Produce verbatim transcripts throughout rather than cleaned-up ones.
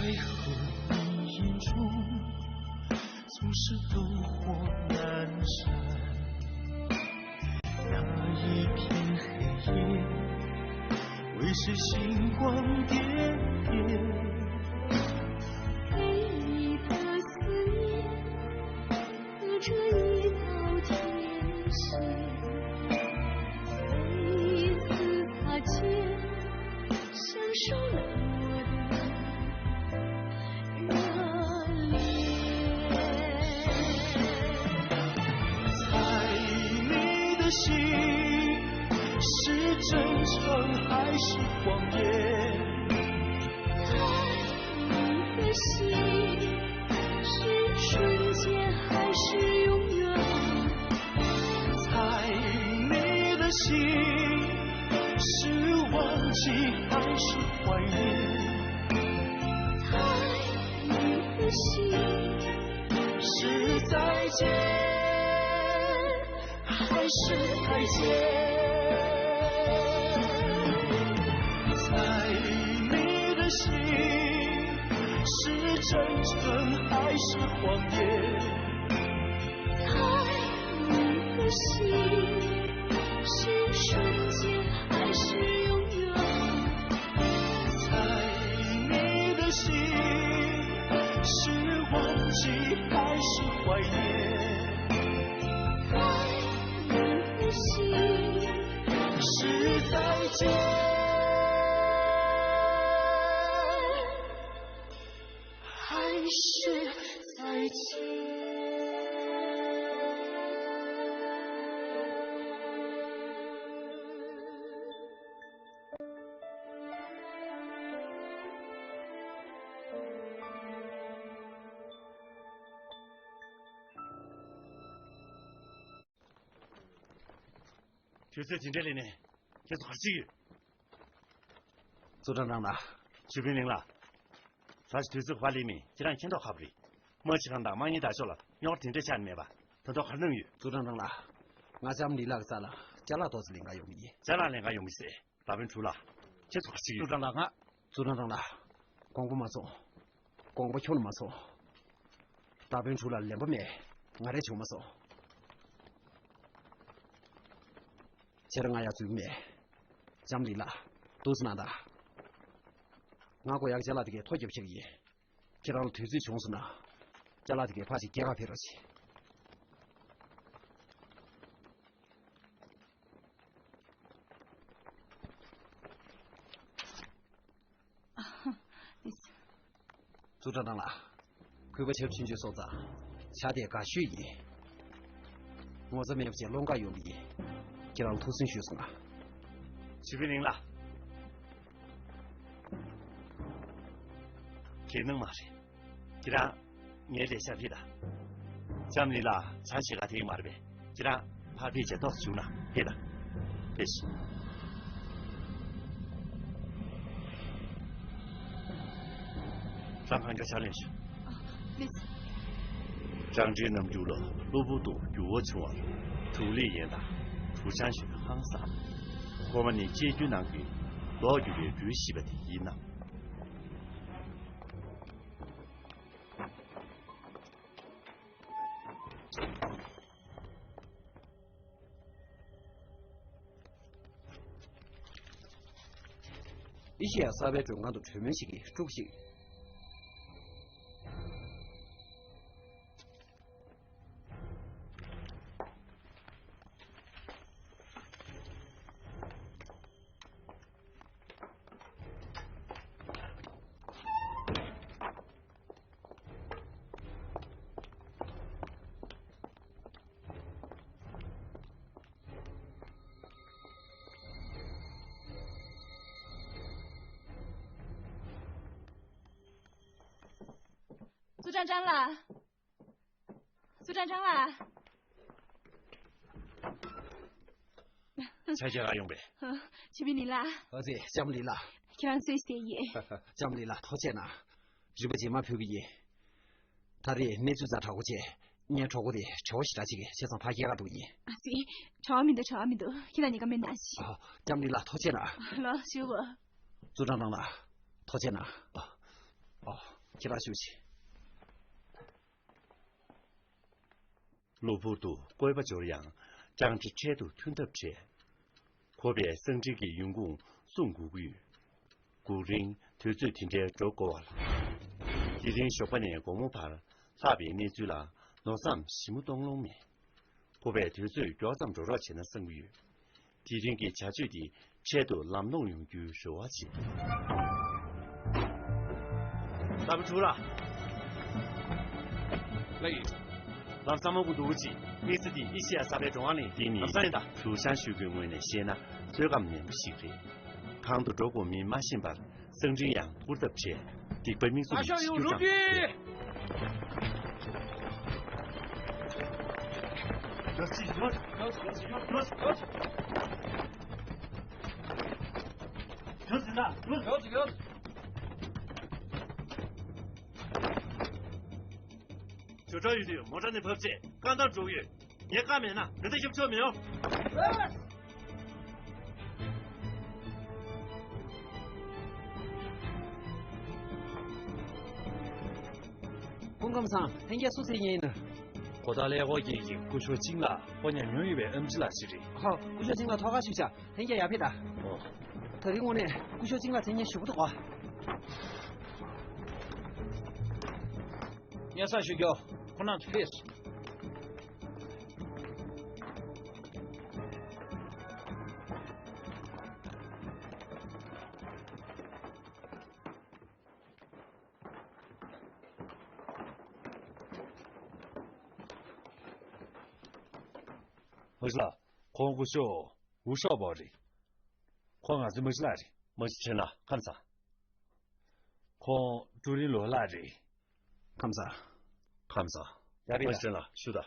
在黑云中，总是灯火阑珊。那一片黑夜，为谁星光点点？对你的思念，隔着一道天线，每一次擦肩， 享受冷漠的热烈。猜你的心是真诚还是谎言？猜你的心是瞬间还是永远？ 猜你的心是忘记还是怀念？猜你的心是再见还是再见？猜你的心是真诚还是谎言？ 猜你的心是瞬间还是永远？猜你的心是忘记还是怀念？猜你的心是再见 还是再见？དུས་ཚོད་དེ་འདྲ་ལས་ནས་ཁྱེད་ཚོ་ག་རེ་བྱེད་ཀྱི་ཡོད། ཙུའུ་ཀྲང་ཀྲང་ལགས། ཞུས་ཕིན་ལིང་ལགས། ད་ཅི་དུས་ཚོད་ག་པར་སླེབས་མིན་ཁྱེད་རང་མཁྱེན་མདོག་ཁ་པོ་རེད། དམག་སྤྱི་ཁང་དང་དམག་གཉེར་དར་ལྕོག་ལ་རྙོག་དྲ་དེ་འདྲ་ཆགས་ནས་མེད་པ། ད་དུང་ག་རེ་གནང་ཡོད། ཙུའུ་ཀྲང་ཀྲང་ལགས། ང་ལྕམ་ལི་ལགས་ཀྱི་རྩ་ལ་ཅ་ལག་ཏོག་ཙམ་ལེན་ག་ཡོང་གི་ཡིན། ཅ་ལག་ལེན་ག་ཡོང་གི་ཟེར། ད་ཕན་ཕྲུག་ལགས། ཁྱེད་ཚོ་ག་རེ་བྱེད་ཀྱི་ཡོད། ཙུའུ་ཀྲང་ཀྲང་ལགས། ང་། ཙུའུ་ཀྲང་ཀྲང་ལགས། དགོངས་པ་མ་ཚོམ། དགོངས་པ་ཁྱོན་ནས་མ་ཚོམ། ད་ཕན་ཕྲུག་ལ་ལན་པ་མེད། ང་རེ་བྱུང་མ་སོང་། ཁྱེད་རང་ང་ཡག་འཛུལ་མེད། ལྕམ་ལི་ལགས། ཏོག་ཙམ་གནང་དང་། ང་དགོས་ཡག་ཅ་ལག་དེ་གའི་ཐོ་རྒྱབ་ཆེག་ཡིན། ཁྱེད་རང་ལ་དུས་ཚོད་བྱུང་སོང་ན། ཅ་ལག་དེ་གའི་ཕར་ཞིག་སྐྱེལ་ག་ཕེབས་རོགས་གྱིས། ཙུའུ་ཀྲང་ཀྲང་ལགས། གུས་པ་ཆབ་ཆེན་ཆོས་སོགས་ཙང་། ཆ་དེ་དགའ་ཤོས་ཡིན། ངོ་ཚ་མེད་པ་བྱས་སློང་ག་ཡོང་གི་ཡིན། ཁྱེད་རང་ལ་ཐུགས་སེམས་ཞུས་སོང་ང་། ཞུས་ཕིན་ལིང་ལགས། ཁྱེད་ནང་མ་རེད། ཁྱེད་རང་། ངའི་ལས་ཤག་ཕེབས་དང་། ལྕམ་ལི་ལགས་ཆ་ཞེ་དྲག་ཐེག་མ་རེད་པས། ཁྱེད་རང་ཕར་ཕེབས་བྱས་ཏོག་ཙམ་བཞུགས་ན་ཕེབས་དང་། ཕེབས་ཤིག་ལམ་ཁ་འགའ་ཕྱག་ལས་ཞུ། ཨ། ལགས་སོ། ཀྲང་ཀྲིན་ནམ་རྒྱུན་ལ་གློ་བུར་དུ་འགྱུར་བ་བྱུང་བར་ཐུགས་ལས་ཡན་དང་དུ་ཆང་ཞིག་ཧང་སངས། ཁོ་མ་ནི་གཅེས་འཛིན་ནང་གི་མདོག་འགྱུར་བའི་སྦྲུལ་ཞེས་པ་དེ་ཡིན་ནམ། ཨེ་ཤེ་ཡ་གསར་པའི་མགྲོན་ཁང་དུ་གྲོས་མོལ་ཞིག་གིས་དཀྲུགས་ཤིག་ཙུའུ་ཀྲང་ཀྲང་ལགས། ཙུའུ་ཀྲང་ཀྲང་ལགས། ཆ་ཤས་ག་ཡོང་པས། ཞུས་ཕིན་ལིང་ལགས། ཨ་ཙི། ལྕམ་ལི་ལགས། ཁྱེད་རང་ཚོས་བསྡད་ཡིན། ལྕམ་ལི་ལགས་ཐུགས་རྗེ་གནང་། རིམ་པ་རྗེས་མ་ཕུལ་གྱི་ཡིན། ད་རེས་གནས་ཚུལ་ཛ་དྲག་པོ་བྱས། ངའི་གྲོགས་པོ་དེ་བྲེལ་བ་ཞེ་དྲག་ཅིག་བྱས་ཙང་ཕར་སྐྱེལ་ག་འགྲོ་གི་ཡིན། ཨ་ཙི། བྲེལ་བ་མི་འདུག་བྲེལ་བ་མི་འདུག་ཁྱེད་རང་གཉིས་ཀ་མེད་ན་ཞིག་ཨ། ལྕམ་ལི་ལགས་ཐུགས་རྗེ་གནང་། ལགས་ཞུ་བ། ཙུའུ་ཀྲང་ཀྲང་ལགས། ཐུགས་རྗེ་གནང་། ཨ། ཨོ། ཁྱེད་རང་བཞུགས་ཤིག་གློ་བུར་དུ་བཀོད་པ་འབྱོར་ཡང་། སྤྱང་ཁྲི་འཕྲལ་དུ་ཐོན་ཐབས་བྲལ། ཁོ་པས་གསང་འཕྲིན་གྱི་ཡོང་ཁུངས་གསུང་དགོས་ཀྱི་ཡོད། སྒུག་རིང་དུས་ཚོད་དེ་འདྲའི་འགྲོ་དགོས་པ་ལ། དེ་རིང་ཞོགས་པ་ནས་དགོང་མོ་བར་ལྷག་པའི་གནས་ཚུལ་ལ་མནོ་བསམ་ཞིབ་མོ་གཏོང་ལོང་མེད། ཁོ་པས་དུས་ཚོད་མགྱོགས་ཙམ་འགྲོ་རོགས་བྱས་ན་བསམ་གྱི་ཡོད། དེ་རིང་གི་བྱ་སྤྱོད་འདི་འཕྲལ་དུ་ལམ་ལྷོང་ཡོང་རྒྱུའི་རེ་བ་བྱེད། ལྟ་བུ་དྲུག་ལ། ལགས་ཡིན། ལམ་སང་མ་བུ་འདུག་ཅིག་དམིགས་བསལ་འདི་ཨེ་ཤི་ཡ་གསར་པའི་འགྲོ་ལམ་ནས། འདི་ནི་ལམ་སང་ཡིན་ད། གྲུ་ཤང་ཞུ་རྒྱུའི་ངོས་ནས་བཤད་ན་ཚོད་བགམ་ནན་པོ་ཞིག་རེད། གང་དུ་འགྲོ་དགོས་མིན་མ་ཤེས་པར། གསང་འཕྲིན་ཡང་བསྐུར་ཐབས་བྲལ། སྡིག་པ་མིག་ཟུང་ཨ་ཤ་ཡོང་རུ་ཀི། ཇོ་ཁྲ་ཡོད་དུས་མོ་ཊ་ནས་བབས་རྗེས་རྐང་ཐང་འགྲོ་གི་ཡོད། ངས་བཀག་མེད་ན་མི་འདི་ཞིབ་ཆོག་མི་ཡོང་། སྐུ་ཁམས་བཟང་། ལྷན་རྒྱས་སུ་འཚོལ་མཁན་ཡིན་ན། གོ་ཐག་ལས་འགོ་འགྱེད་ཀྱི་སྐུ་ཞབས་ཅིང་ལགས་ཁོ་ཉམས་མྱོང་ཡོད་པའི་ཨེམ་ཆི་ལགས་ཤིག་རེད། ཧོ། སྐུ་ཞབས་ཅིང་ལགས་ཐོག་ཁ་བཞུགས་ཤག་ལྷན་རྒྱས་ཡར་ཕེབས་དང་། ཨོ། ད་རིང་དངོས་གནས་སྐུ་ཞབས་ཅིང་ལགས་མཚན་སྙན་ཞེ་པོ་འདུག་གོ། སྙན་སེང་ཞུ་རྒྱུ། ཁོང་རྣམ་ཚོ་ཕེབས། མ་གཞི་ལགས། ཁོང་སྐུ་ཞབས་ཝུ་ཧྲོ་པོ་རེད། ཁོང་ང་ཚོའི་མ་གཞི་ལགས་རེད། མ་གཞི་ཁྲེན་ལགས་ཁམས་བཟང་། ཁོང་ཀྲུའུ་རིན་ལོ་ལགས་རེད། ཁམས་བཟང་། ཁམས་བཟང་། ཡ་རེད། མ་གཞི་ཁྲེན་ལགས་ཞུ་དང་།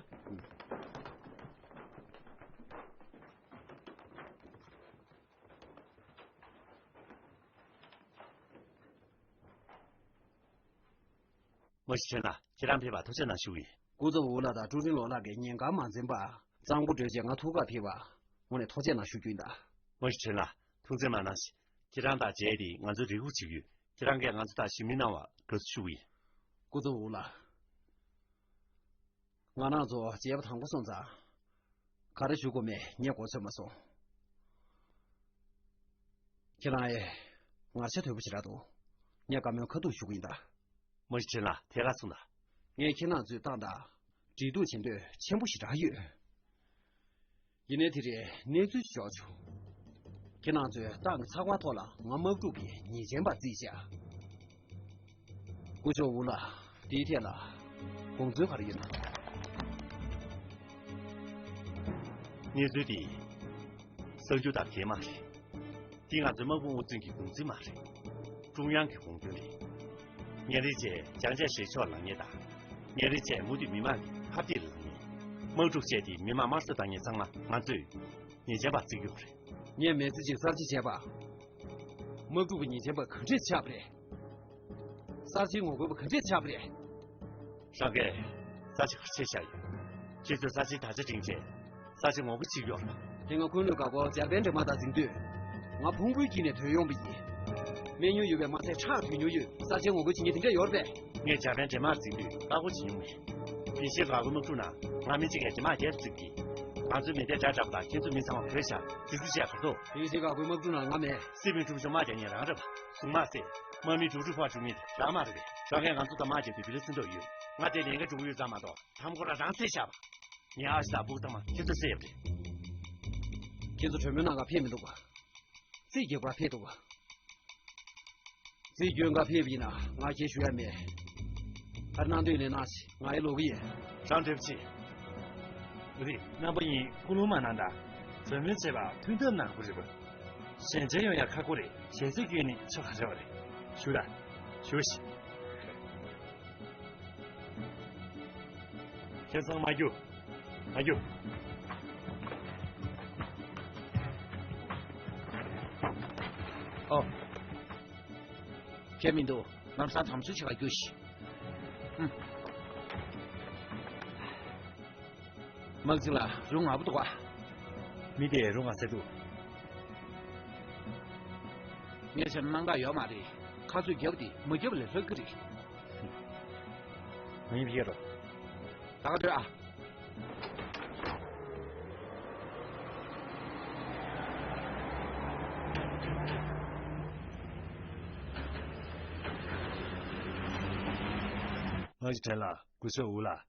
མ་གཞི་ཁྲེན་ལགས་ཁྱེད་རང་ཕེབས་པར་ཐུགས་རྗེ་གནང་ཞུ་གི་ཡིན། སྐུ་ཚབ་ཝུ་ལགས་དང་ཀྲུའུ་རིན་ལོ་ལགས་ཀྱིས་ཉེན་ཁ་མ་འཛེམས་པར་གཙང་པོ་བགྲོད་རྗེས་ང་ཐུག་གར་ཕེབས་པར་དངོས་གནས་ཐུགས་རྗེ་གནང་ཞུ་རྒྱུ་ཡིན་ད། མ་གཞི་ཁྲེན་ལགས་ཐུགས་འཛེམ་མ་གནང་ཞིག་ཁྱེད་རང་དང་མཇལ་ཏེ་ང་ཚོ་རེ་སྒུག་བྱེད་ཀྱི་ཡོད། ཁྱེད་རང་གིས་ང་ཚོ་དང་ཞུ་མི་གནང་བར་དགའ་བསུ་ཞུ་གི་ཡིན། སྐུ་ཚབ་ཝུ་ལགས། ང་རང་ཚོ་མཇལ་བ་དང་པོ་སོང་ཙང་། ག་རེ་ཞུ་དགོས་མེད་ངས་གོ་ཚོད་མ་སོང་། ཁྱེད་རང་ཨེ། ངར་ཆ་དོད་པོ་ཞེ་དྲག་འདུག་ངས་བཀའ་མོལ་ཁ་ཐུག་ཞུ་གི་ཡིན་ད། མ་གཞི་ཁྲེན་ལགས་དེ་ག་སོང་ད། ངས་ཁྱེད་རང་ཚོའི་ཏང་དང་འབྲེལ་གཏུག་བྱེད་འདོད་ཆེན་པོ་ཞེ་དྲག་ཡོད། ཡིན་ནའི་དེ་རིང་གནས་ཚུལ་ཞིག་འབྱོར་བྱུང་། ཁྱེད་རང་ཚོའི་ཏང་གི་ཚགས་པར་ཐོག་ལ་ང་དམག་འཁྲུག་གི་ཉེས་ཅན་པ་བརྩིས་བཞག་སྐུ་ཞབས་ཝུ་ལགས། དེའི་ཐད་ལ་དགོངས་ཚུལ་ག་རེ་ཡོད་ན། གནས་ཚུལ་འདི་གསར་འགྱུར་དང་འགལ་མ་རེད། འདི་ང་ཚོའི་དམག་དཔུང་དབུ་འཛིན་གྱི་དགོངས་ཚུལ་མ་རེད། ཀྲུང་དབྱང་གི་དགོངས་དོན་རེད། ཉིན་རེ་བྱས་ལྗང་ཇ་ཞེ་ཕྱོགས་ལངས་མཁན་དང་། ཉིན་རེ་བྱས་མུ་མཐུད་མི་མང་གི་ཁ་གཏད་ལངས་མཁན། དམག་འཁྲུག་བྱས་ཏེ་མི་མང་དམར་གསོད་བཏང་མཁན་ཚང་མ་ང་ཚོས་ཉེས་ཅན་པ་བརྩི་གི་ཡོད་རེད། ངས་མི་ཚེ་གཅིག་གསར་བརྗེ་བྱས་པ། དམག་འཁྲུག་གི་ཉེས་ཅན་པ་ག་འདྲས་ཆགས་པ་རེད། གསར་བརྗེའི་ངོ་རྒོལ་པ་ག་འདྲས་ཆགས་པ་རེད། རང་གིས་གསར་བརྗེ་ག་འདྲས་བྱས་ཡོད། ཁྱེད་ཚོས་གསར་བརྗེའི་དར་ཆ་བསྒྲེངས་རྗེས་གསར་བརྗེ་ངོ་རྒོལ་བྱེད་ཀྱི་ཡོད་རེད་པ། དེ་སྔ་ཀུན་ལེགས་དགའ་སྐོར་འཇར་པན་འདྲེ་དམག་དང་འཛིང་དུས། ང་ཕུང་པོའི་དཀྱིལ་ནས་ཐོན་ཡོང་བ་ཡིན། སྨན་ཉུང་ཡོད་པའི་དམག་རྩལ་ཁྲག་ཐོན་མྱོང་ཡོད། གསར་བརྗེའི་ངོ་རྒོལ་བྱེད་མཁན་དེ་འདྲ་ཡོད་རེད་པས། ངས་འཇར་པན་འདྲེ་དམག་འཛིང་དུས་བཀག་འགོག་བྱེད་མྱོང་མེད། དེ་བཞིན་དགའ་སྐོར་དམག་འཁྲུག་ནང་ང་མི་གཅིག་གིས་དམག་བརྒྱད་བརྩིགས་ཀྱིས། ང་ཚོའི་མི་སྡེ་དགྲ་དྲངས་པ་དང་ཁྱེད་ཚོའི་མི་ཚང་མ་བོས་ཤག་དེ་ཚོ་བྱས་ག་རེ་འདུག་དེ་བཞིན་དགའ་སྐོར་དམག་འཁྲུག་ནང་ང་མེད། སྲིད་དབང་སྒྲུབ་ཕྱོགས་དམག་རྒྱག་མཁན་རང་རེད་པ། གཟུགས་དམར་བསད། དམག་མི་དྲུག་དྲུག་ཕར་བཅུག་མཁན་རང་མ་རེད་པས། རང་གིས་ང་ཚོ་དང་དམག་རྒྱག་དུས་བི་ལི་སྲིད་འདོད་ཡོད། ང་དེ་ལས་ཀ་སྒྲུབ་ཀྱི་ཡོད་ཙང་མ་གཏོགས་མཐའ་འཁོར་རང་རང་བསད་བཞག་པ། ངའི་ཨ་ཞེ་དང་སྤུ་གུ་ཚང་མ་ཁྱེད་ཚོས་བསད་ཡོད་པ་རེད། ཁྱེད་ཚོ་གྲོས་མོལ་གནང་གར་ཕེབས་མི་འདུག་ག་རྩིས་རྒྱག་པར་ཕེབས་འདུག་ག་རྩིས་སྐྱོན་ག་ཕེབས་ཡིན་ན་ང་ཁྱེད་ཞུ་ཡ་མེད། ག་རེ་གནང་འདོད་ཡིན་ན་གནང་ཞིག་ང་ཡི་ལོག་གི་ཡིན། རང་འདྲེ་པོ་ཆེ། རེད། རྣམ་པ་གཉིས་སྐུ་རླུང་མ་གནང་དང་། གྲོས་མོལ་བྱས་པ་མཐུན་ཐབས་གནང་དགོས་རེད་པ། ཞལ་མཇལ་ཡོང་ཡ་ཁག་པོ་རེད། ཞལ་རྩོད་སྐྱོན་ནི་ཆོ་ག་རེ་བ་རེད། ཞུ་ད། ཞུ་ཞིག་ཁྱེད་ཚང་མ་རྒྱུགས། མ་རྒྱུགས། ཨོ། ཁྱད་མི་འདུག་ལམ་སང་དམ་སྲུ་བྱེད་ག་རྒྱུགས་ཤིག་ཧུམ། དམག་སྤྱི་ལགས་རུང་ང་པོ་འདུག་ག་མི་དེ་རུང་ང་ཟེར་འདུག་ངས་བྱས་ན་དམག་འཐབ་ཡོད་མ་རེད། ཕར་ཚུར་རྒྱབ་དེ་མ་རྒྱབ་ལས་སླ་གི་རེད། ངས་ཕྱེ་རོགས། ད་ག་སྡོད་ཨ། ང་ཞིག་དྲན་ལ་སྐུ་ཞབས་འུ་ལགས།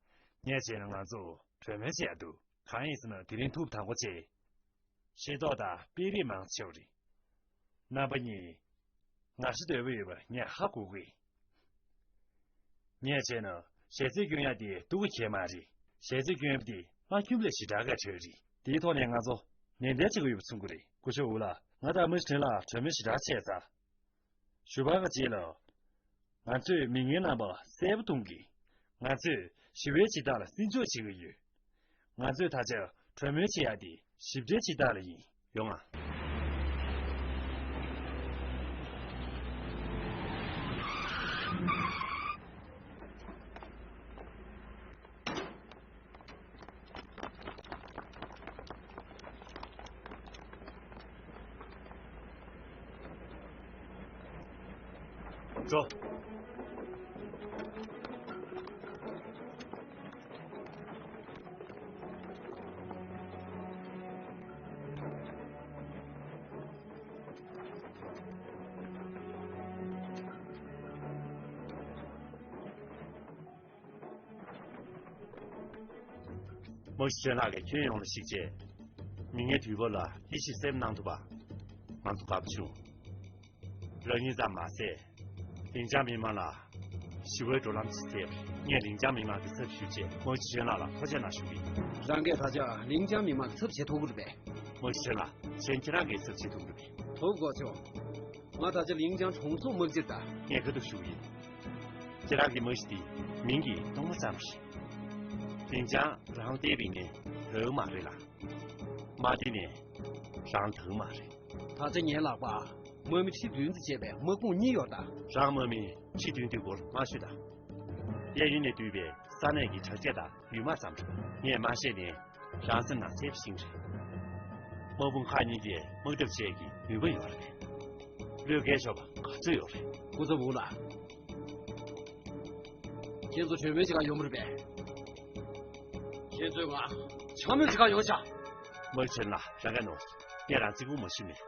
ངས་བྱས་ན་ང་ཚོ་གྲོས་མོལ་བྱེད་ཡ་འདུག་གང་ཡིན་ཟེར་ན་དེ་རིང་ཐུག་དང་པོ་བྱས། ཤེས་རྟོགས་དང་སྤེལ་རེས་མང་ཆེ་བ་རེད། རྣམ་པ་གཉིས། ང་ཤི་འདོད་པ་ཡོད་པ་ངས་ཧ་གོ་གི། ངས་བྱས་ན་ཞལ་རྩིས་སྐྱོན་ཡ་དེ་སྡུག་གི་གལ་མ་རེད། ཞལ་རྩིས་སྐྱོན་པ་དེ་མ་སྐྱོན་པ་ལས་ཞེ་དྲག་ག་གྲོལ་རེད། དེའི་ཐོག་ནས་ང་ཚོ་ནན་ཏན་བྱེད་དགོས་ཡོད་པ་མཚོན་གྱི་རེད། སྐུ་ཞབས་འུ་ལགས། ང་དང་མི་ཞིག་དྲན་ལ་གྲོས་མོལ་ཞེ་དྲག་བྱས་ཚར། ཞུ་བ་ག་རྗེས་ལ། ང་ཚོས་མི་ངན་རྣམ་པ་གསལ་པོ་མཐོང་གི། ང་ཚོས་ཞི་བའི་བྱེད་སྟངས་ལ་བརྩི་འཇོག་བྱེད་ཀྱི་ཡོད། ང་ཚོས་ད་ཆ་གྲོས་མོལ་བྱེད་ཡག་དེ་ཞིབ་ཕྲའི་བྱེད་སྟངས་ལ་ཡིན། ཡོང་ང་། འགྲོ། མ་གཞི་ལགས་ཀྱིས་ཁྱོན་ཡོངས་ལ་གཞིགས་རྗེས། མི་ངན་དུས་བབ་ལ་ཡིད་ཆེས་གསལ་པོ་གནང་ཐུབ་པ། ང་ཚོ་དགའ་པོ་བྱུང་། རང་ཉིད་ཙམ་མ་ཟད། ལིང་ཅང་མི་མང་ལ་ཞི་བའི་འགྲོ་ལམ་ཞིག་བཙལ་བར་ངས་ལིང་ཅང་མི་མང་གི་ཚབ་ཞུས་རྗེས་མ་གཞི་ལགས་ལ་ཐུགས་རྗེ་གནང་ཞུ་གི་ཡིན། རང་གིས་ད་ཆ་ལིང་ཅང་མི་མང་གི་ཚབ་བྱེད་ཐུབ་ཀྱི་རེད་པས། མ་གཞི་ལགས། གཞན་ཁྱེད་རང་གིས་ཚབ་བྱེད་ཐུབ་ཀྱི་རེད། ཐུབ་དགོས་ཆོག་ང་ད་ཆ་ལིང་ཅང་གྲོང་ཚོའི་དམག་སྤྱི་དང་། ངས་ཁ་ཐུག་ཞུ་གི་ཡིན། ཁྱེད་རང་གི་མ་གཞི་དེ་མིང་གི་གཏོང་མ་ཙམ་རེད། ལིང་ཅང་རང་བལྟས་པའི་ནས་འོས་མ་རེད་ལ། མ་བལྟས་ནས་རང་དང་མ་རེད། ད་ཆ་ངའི་ལག་པ་དམག་མི་ཁྲི་བདུན་ཙམ་བྱས་པའི་དམག་དཔུང་གཉིས་ཡོད་ད། རང་དམག་མི་ཁྲི་བདུན་དུས་སྐོར་མ་ཤོད་ད། གཡས་གཡོན་ནས་བསྡུས་པའི་ས་གནས་ཀྱི་དྲག་ཆས་དང་ཡུལ་དམག་ཙམ་རེད། ངས་མ་ཤེས་ནས། རང་སེམས་ནང་གསལ་པོ་ཤེས་ཀྱི་རེད། དམག་དཔུང་ཁག་གཉིས་ཀྱིས་དམག་འཁྲབ་བྱེད་ཀྱི་ནུས་པ་ཡོད་རེད། བློས་འགེལ་ཆོག་པ་ག་ཚོད་ཡོད་རེད། སྐུ་ཚབ་འུ་ལགས། ཁྱེད་ཚོ་གྲོས་མོལ་བྱེད་གར་ཡོང་བ་རེད་པས། ཁྱེད་ཚོས་ང་འཕྱ་སྨོད་བྱེད་གར་ཡོང་ཤག་དམག་ཆེན་ལགས། རང་ག་ནོར། ངས་རང་རྩིག་པོ་མ་ཞུས་མེད།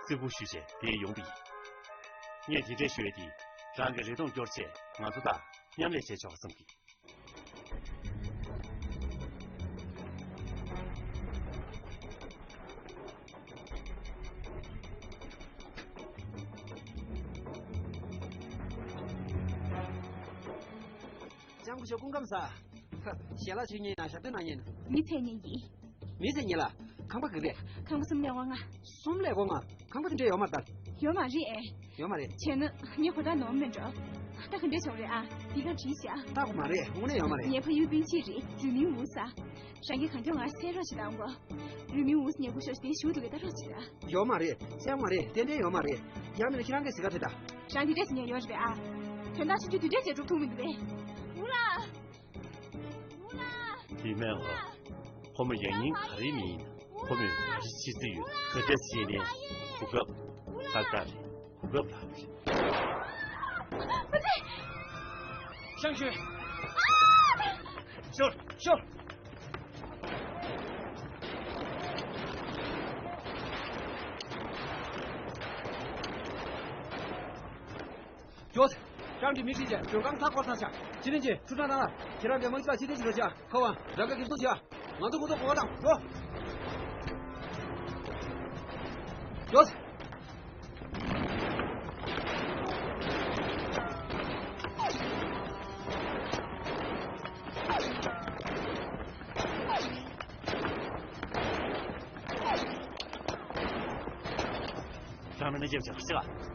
རྩིག་པོ་ཞུས་བྱས་དེ་ཡོང་པ་ཡིན། ངས་དེ་འདྲས་ཞུ་ཡས་དེ་རང་གི་རེ་སྟོང་སྐྱོར་ཆེད་ང་ཚོ་དང་མཉམ་ལས་བྱས་ཆོག་བསམ་གི། ལྕམ་སྐུ་ཞབས་སྐུ་ཁམས་བཟང་། ཞལ་ལག་མཆོད་མཁན་ཡང་ཞབས་བརྟན་གནང་མཁན། མི་ཚད་མཁན་ཡིན། མི་ཚད་མཁན་ལ་ཁང་པ་ག་རེ། ཁང་པ་གསུམ་ཀླད་ཀོར་ལྔ། གསུམ་ཀླད་ཀོར་ལྔ། ཁང་པ་དེ་འདྲས་ཡོད་མ་རེད་ད། ཡོད་མ་རེད་ཨེ། ཡོད་མ་རེད། བྱས་ན་ངས་གོ་རྟོགས་ནོར་མེད་འགྲོ། ད་ག་འདྲས་བྱུང་རེད་ཨ། འདི་ག་བྲིས་ཤག་ད་གོ་མ་རེད། དངོས་གནས་ཡོད་མ་རེད། ངའི་ཕ་ཡུལ་པིན་ཆི་རེད། རུས་མིང་ཝུ་ཟེར། རང་གིས་གང་མགྱོགས་ང་གསན་རོགས་བྱེད་དང་གོ། རུས་མིང་ཝུ་ཟེར་ཉེ་པོ་ཤོག་དེ་ཞུ་འདུག་གི་ལྟ་རོགས་བྱེད་དང་། ཡོད་མ་རེད། གསན་མ་རེད། ཏན་ཏན་ཡོད་མ་རེད། ཡང་མིན་ན་ཁྱེད་རང་གིས་ཟེར་ག་རེད་ད། རང་དེ་འདྲས་ཟེར་ཉན་ཡོད་རེད་པས་ཨ། དོན་དག་ཆུང་ཆུང་དེ་འདྲས་བྱས་འགྲུབ་ཐུབ་མི་འདུག་པས། ཝུ་ལ། ཝུ་ལ། ལི་མེན་ཨོ། ཁོ་མོ་ཡང་སྙིང་ག་རེ་མི་ཡིན། ཁོ་མོས་ག་རེ་བྱེད་རྩིས་ཡོད། ག་འདྲས་བྱས་ནས་གོ་སྐབས་ཏག་ཏག་རེད། གོ་སྐབས་ལྷག་རེད། ཤང་ཞུས། ཤོར། ཤོར། ཡོད། ཀྲང་ཀྲི་མི་ཁྲིད་བྱས་མགྲོན་ཁང་མཐའ་བསྐོར་ཚར་ཤག་ཕྱི་ནས་ཀྱི་ཁྲུ་ཀྲང་ཏང་ལ་ཁྱེད་རང་གི་དམག་སྤྱི་ལ་ཕྱི་ནས་ཀྱི་རོ་ཤག་ཁ་བ་རང་ག་གིར་སོང་ཤག་ང་ཚོ་ཁོ་ཚོ་གོ་བ་དང་འགྲོ། ཡོད། ཀྲང་མི་ནི་རྒྱབ་ཀྱང་ཤི་ལ།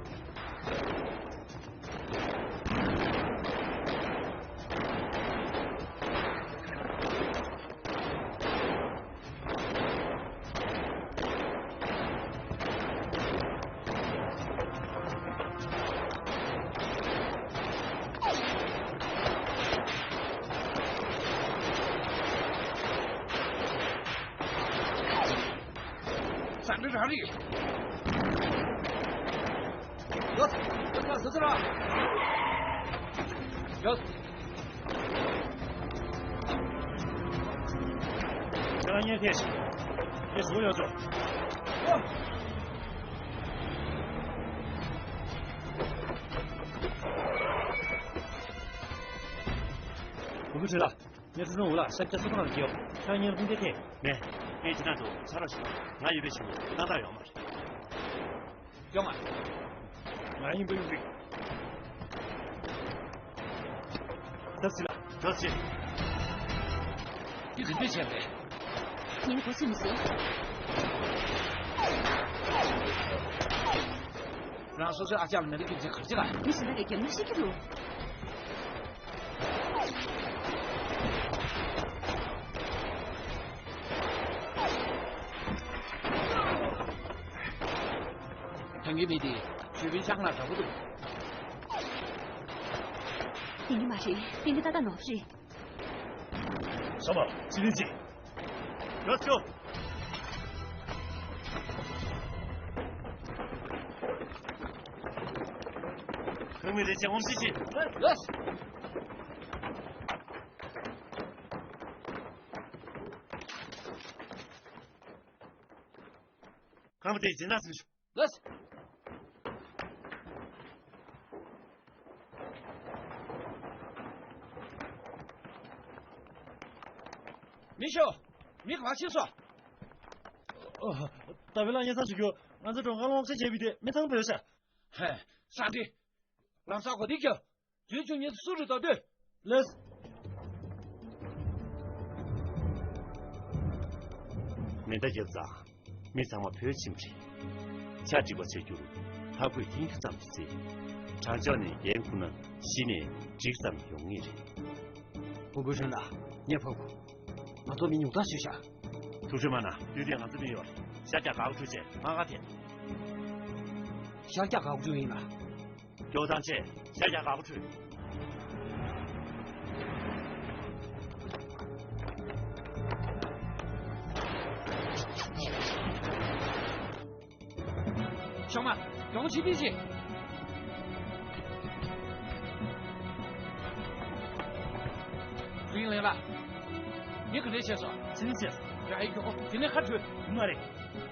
ས་འདི་རང་རེད། ཡོད། ཡོད་ཁ་ ཡོད། ཁྱེད་རང་གཉེར་ཐེངས་ཤིག་ངས་བཟུང་ཡོང་ཆོག་གོང་བུ་ཁྲི་ལགས། ངས་ཁྲི་སྲོང་འུ་ལགས་ཤར་རྒྱག་སོ་ཐང་ལ་སྐྱེལ། ཁྱེད་རང་གཉེར་དཔུང་སྡེ་ཐེངས། མེད། ངས་ཇི་ལྟར་འགྲོ་ཆ་རོགས་ཞུ། ང་ཡོད་པའི་ཞུ་སྣང་དག་ཡོད་མ་རེད། སྐྱོ་མ། ང་ཡིན་པའི་ཡིན་པའི། ད་སི་ལ། ད་སི། འདི་ག་འདྲས་བྱས་པས། ངས་གོ་ཚོད་མི་སྲིད། རང་སོ་སོའི་ཨ་ཅག་ལ་མེ་མདའ་རྒྱུག་ཚེ་གར་ཅི་ལ། མི་གཞན་དག་གིས་རྒྱབ་ན་ཤི་གི་རུ། ཐང་གི་མི་དེ་ཞུ་བིན་ཆང་ལ་དྲག་པོ་འདུག་ཡིན་གྱི་མ་རེད། ཏན་ཏན་ཏག་ཏག་ནོར་རེད། ས་མ་ཅི་ལིན་ཅི། Let's go. ཁང་མི་རེ་ཅན་ཝང་སི་ཅི། Yes. ཁང་མི་དེ་ཇི་ན་སུ། ལགས། མི་ཤོག་མི་ག་པར་ཕྱིན་སོང་། ཨ། ད་བི་ལ་ཉེ་ས་ཞིག་ཡོད། ང་ཚོ་གྲོང་ཁ་ལོངས་ཤེས་བྱས་པའི་དེ་མི་ཚང་བོད་ཤ། ཧེ། ས་འདི། ལམ་སང་གོ་དེ་ཀྱོ། དུས་ཆུང་ཉེ་སུ་རེད་ད་ལྟོས། ལགས། མེ་མདའ་བརྒྱབ་ཙང་མི་ཚང་མ་བོད་ཕྱིན་པ་རེད། ཆ་འགྲིག་པ་བྱ་རྒྱུར་ཐབས་བཀོད་འཐེན་རྒྱུ་ཙམ་གྱིས་ཚེ། དྲང་ཕྱོགས་ནས་འགན་ཁུར་ན་གཞི་ནས་འགྲིག་ཙམ་ཡོང་ངེས་རེད། སྤོ་བོ་ཧྲན་ལ་ངས་ཕབ་གོ། ང་ཚོ་མི་ཉུང་མཐའ་ཞུས་ཤག་དུ་ཧྲི་མ་ན་དུས་དེ་ང་ཚོ་མི་ཡོད། ཤར་རྒྱག་ག་ག་ཁྲུ་བྱས་མ་ག་དེ། ཤར་རྒྱག་ག་ག་ཁྲུ་ཡིན་ལ། སྐྱོ་ཐང་ཆེ། ཤ་རྒྱག་ག་པོ་ཁྲུས། ཤོག་མ། གྱོང་ཆི་པི་ཅི། ཀུན་ལེན་ལ། ངས་ག་རེ་བྱས་སོང་། ཅི་ནི་བྱས། ར་ཧེ་གྱོག་དེ་ནས་ཁ་བྲོས། ཡོང་མ་རེད།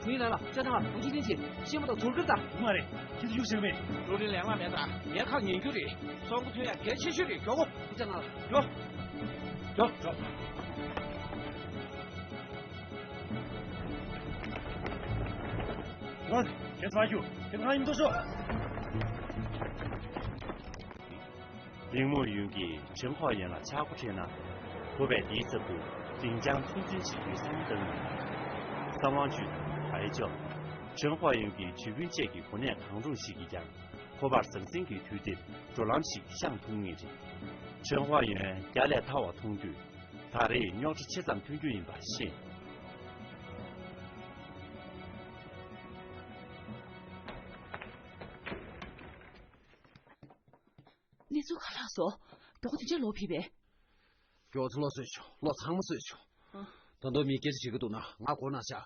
ཁུ་ཡིན་ལ་ལ་ཅ་ཅང་ལ་ཁུ་ཅི་ལིན་ཅི་ཤེས་མ་ཐག་ཚོར་གིར་ད། ཡོང་མ་རེད། ཁྱེད་ཚོ་ཡུག་ཤེས་མེད། ལོ་རིན་ལེང་ལ་མེད་ད། ངས་ཁ་ངན་རྒྱུ་རེད། སོང་གི་ཐོན་ཡ་གལ་ཆེ་ཤོས་རེད། མགྱོགས་གོ། ཁུ་ཅང་ལ། མགྱོགས། མགྱོགས་མགྱོགས། ཁྱེད་ཚོ་ཡུག་ཁྱེད་ཚོ་ཡིན་དུ་ཤོག་གླིང་རྨོ་ཡུན་གྱིས་ཁྲེང་ཧྭ་ཡོན་ལ་ཆག་སྒོ་འཕྲད་ན། ཁོ་པས་དེའི་ཚབ་ཏུ་ལྡིང་ཆང་ཚོད་འཛིན་བྱེད་རྒྱུའི་བསམ་བློ་བཏང་ཡོད། སམ་ཝང་ཅུས་དང་ཧའེ་ཅོ། ཁྲེང་ཧྭ་ཡོན་གྱི་ཇུས་ཕུན་བཅས་ཀྱི་གོ་གནས་གང་རུང་ཞིག་གིས་ཀྱང་ཁོ་པར་ཟང་ཟིང་གི་དུས་དེར་འགྲོ་ལམ་ཞིག་བཤངས་ཐུབ་ངེས་རེད། ཁྲེང་ཧྭ་ཡོན་རྒྱ་ལས་ཐར་བ་མཐོང་དུས་ད་རེས་རྙོག་དྲ་ཆེ་ཙམ་ཐོན་རྒྱུ་ཡིན་པ་ཤེས། གནས་ཚུལ་ག་ལྷག་སོང་། མགྱོགས་པོ་དེ་འདྲས་ལོག་ཕེབས་པས། མགྱོགས་ཚེ་གློག་གསོས་བྱུང་། གློག་ཚང་མ་གསོས་བྱུང་། ཨ། ད་དུང་མི་སྐད་ཆ་བྱེད་ཀྱི་འདུག་ན་ང་སྒོ་ནང་བཞག་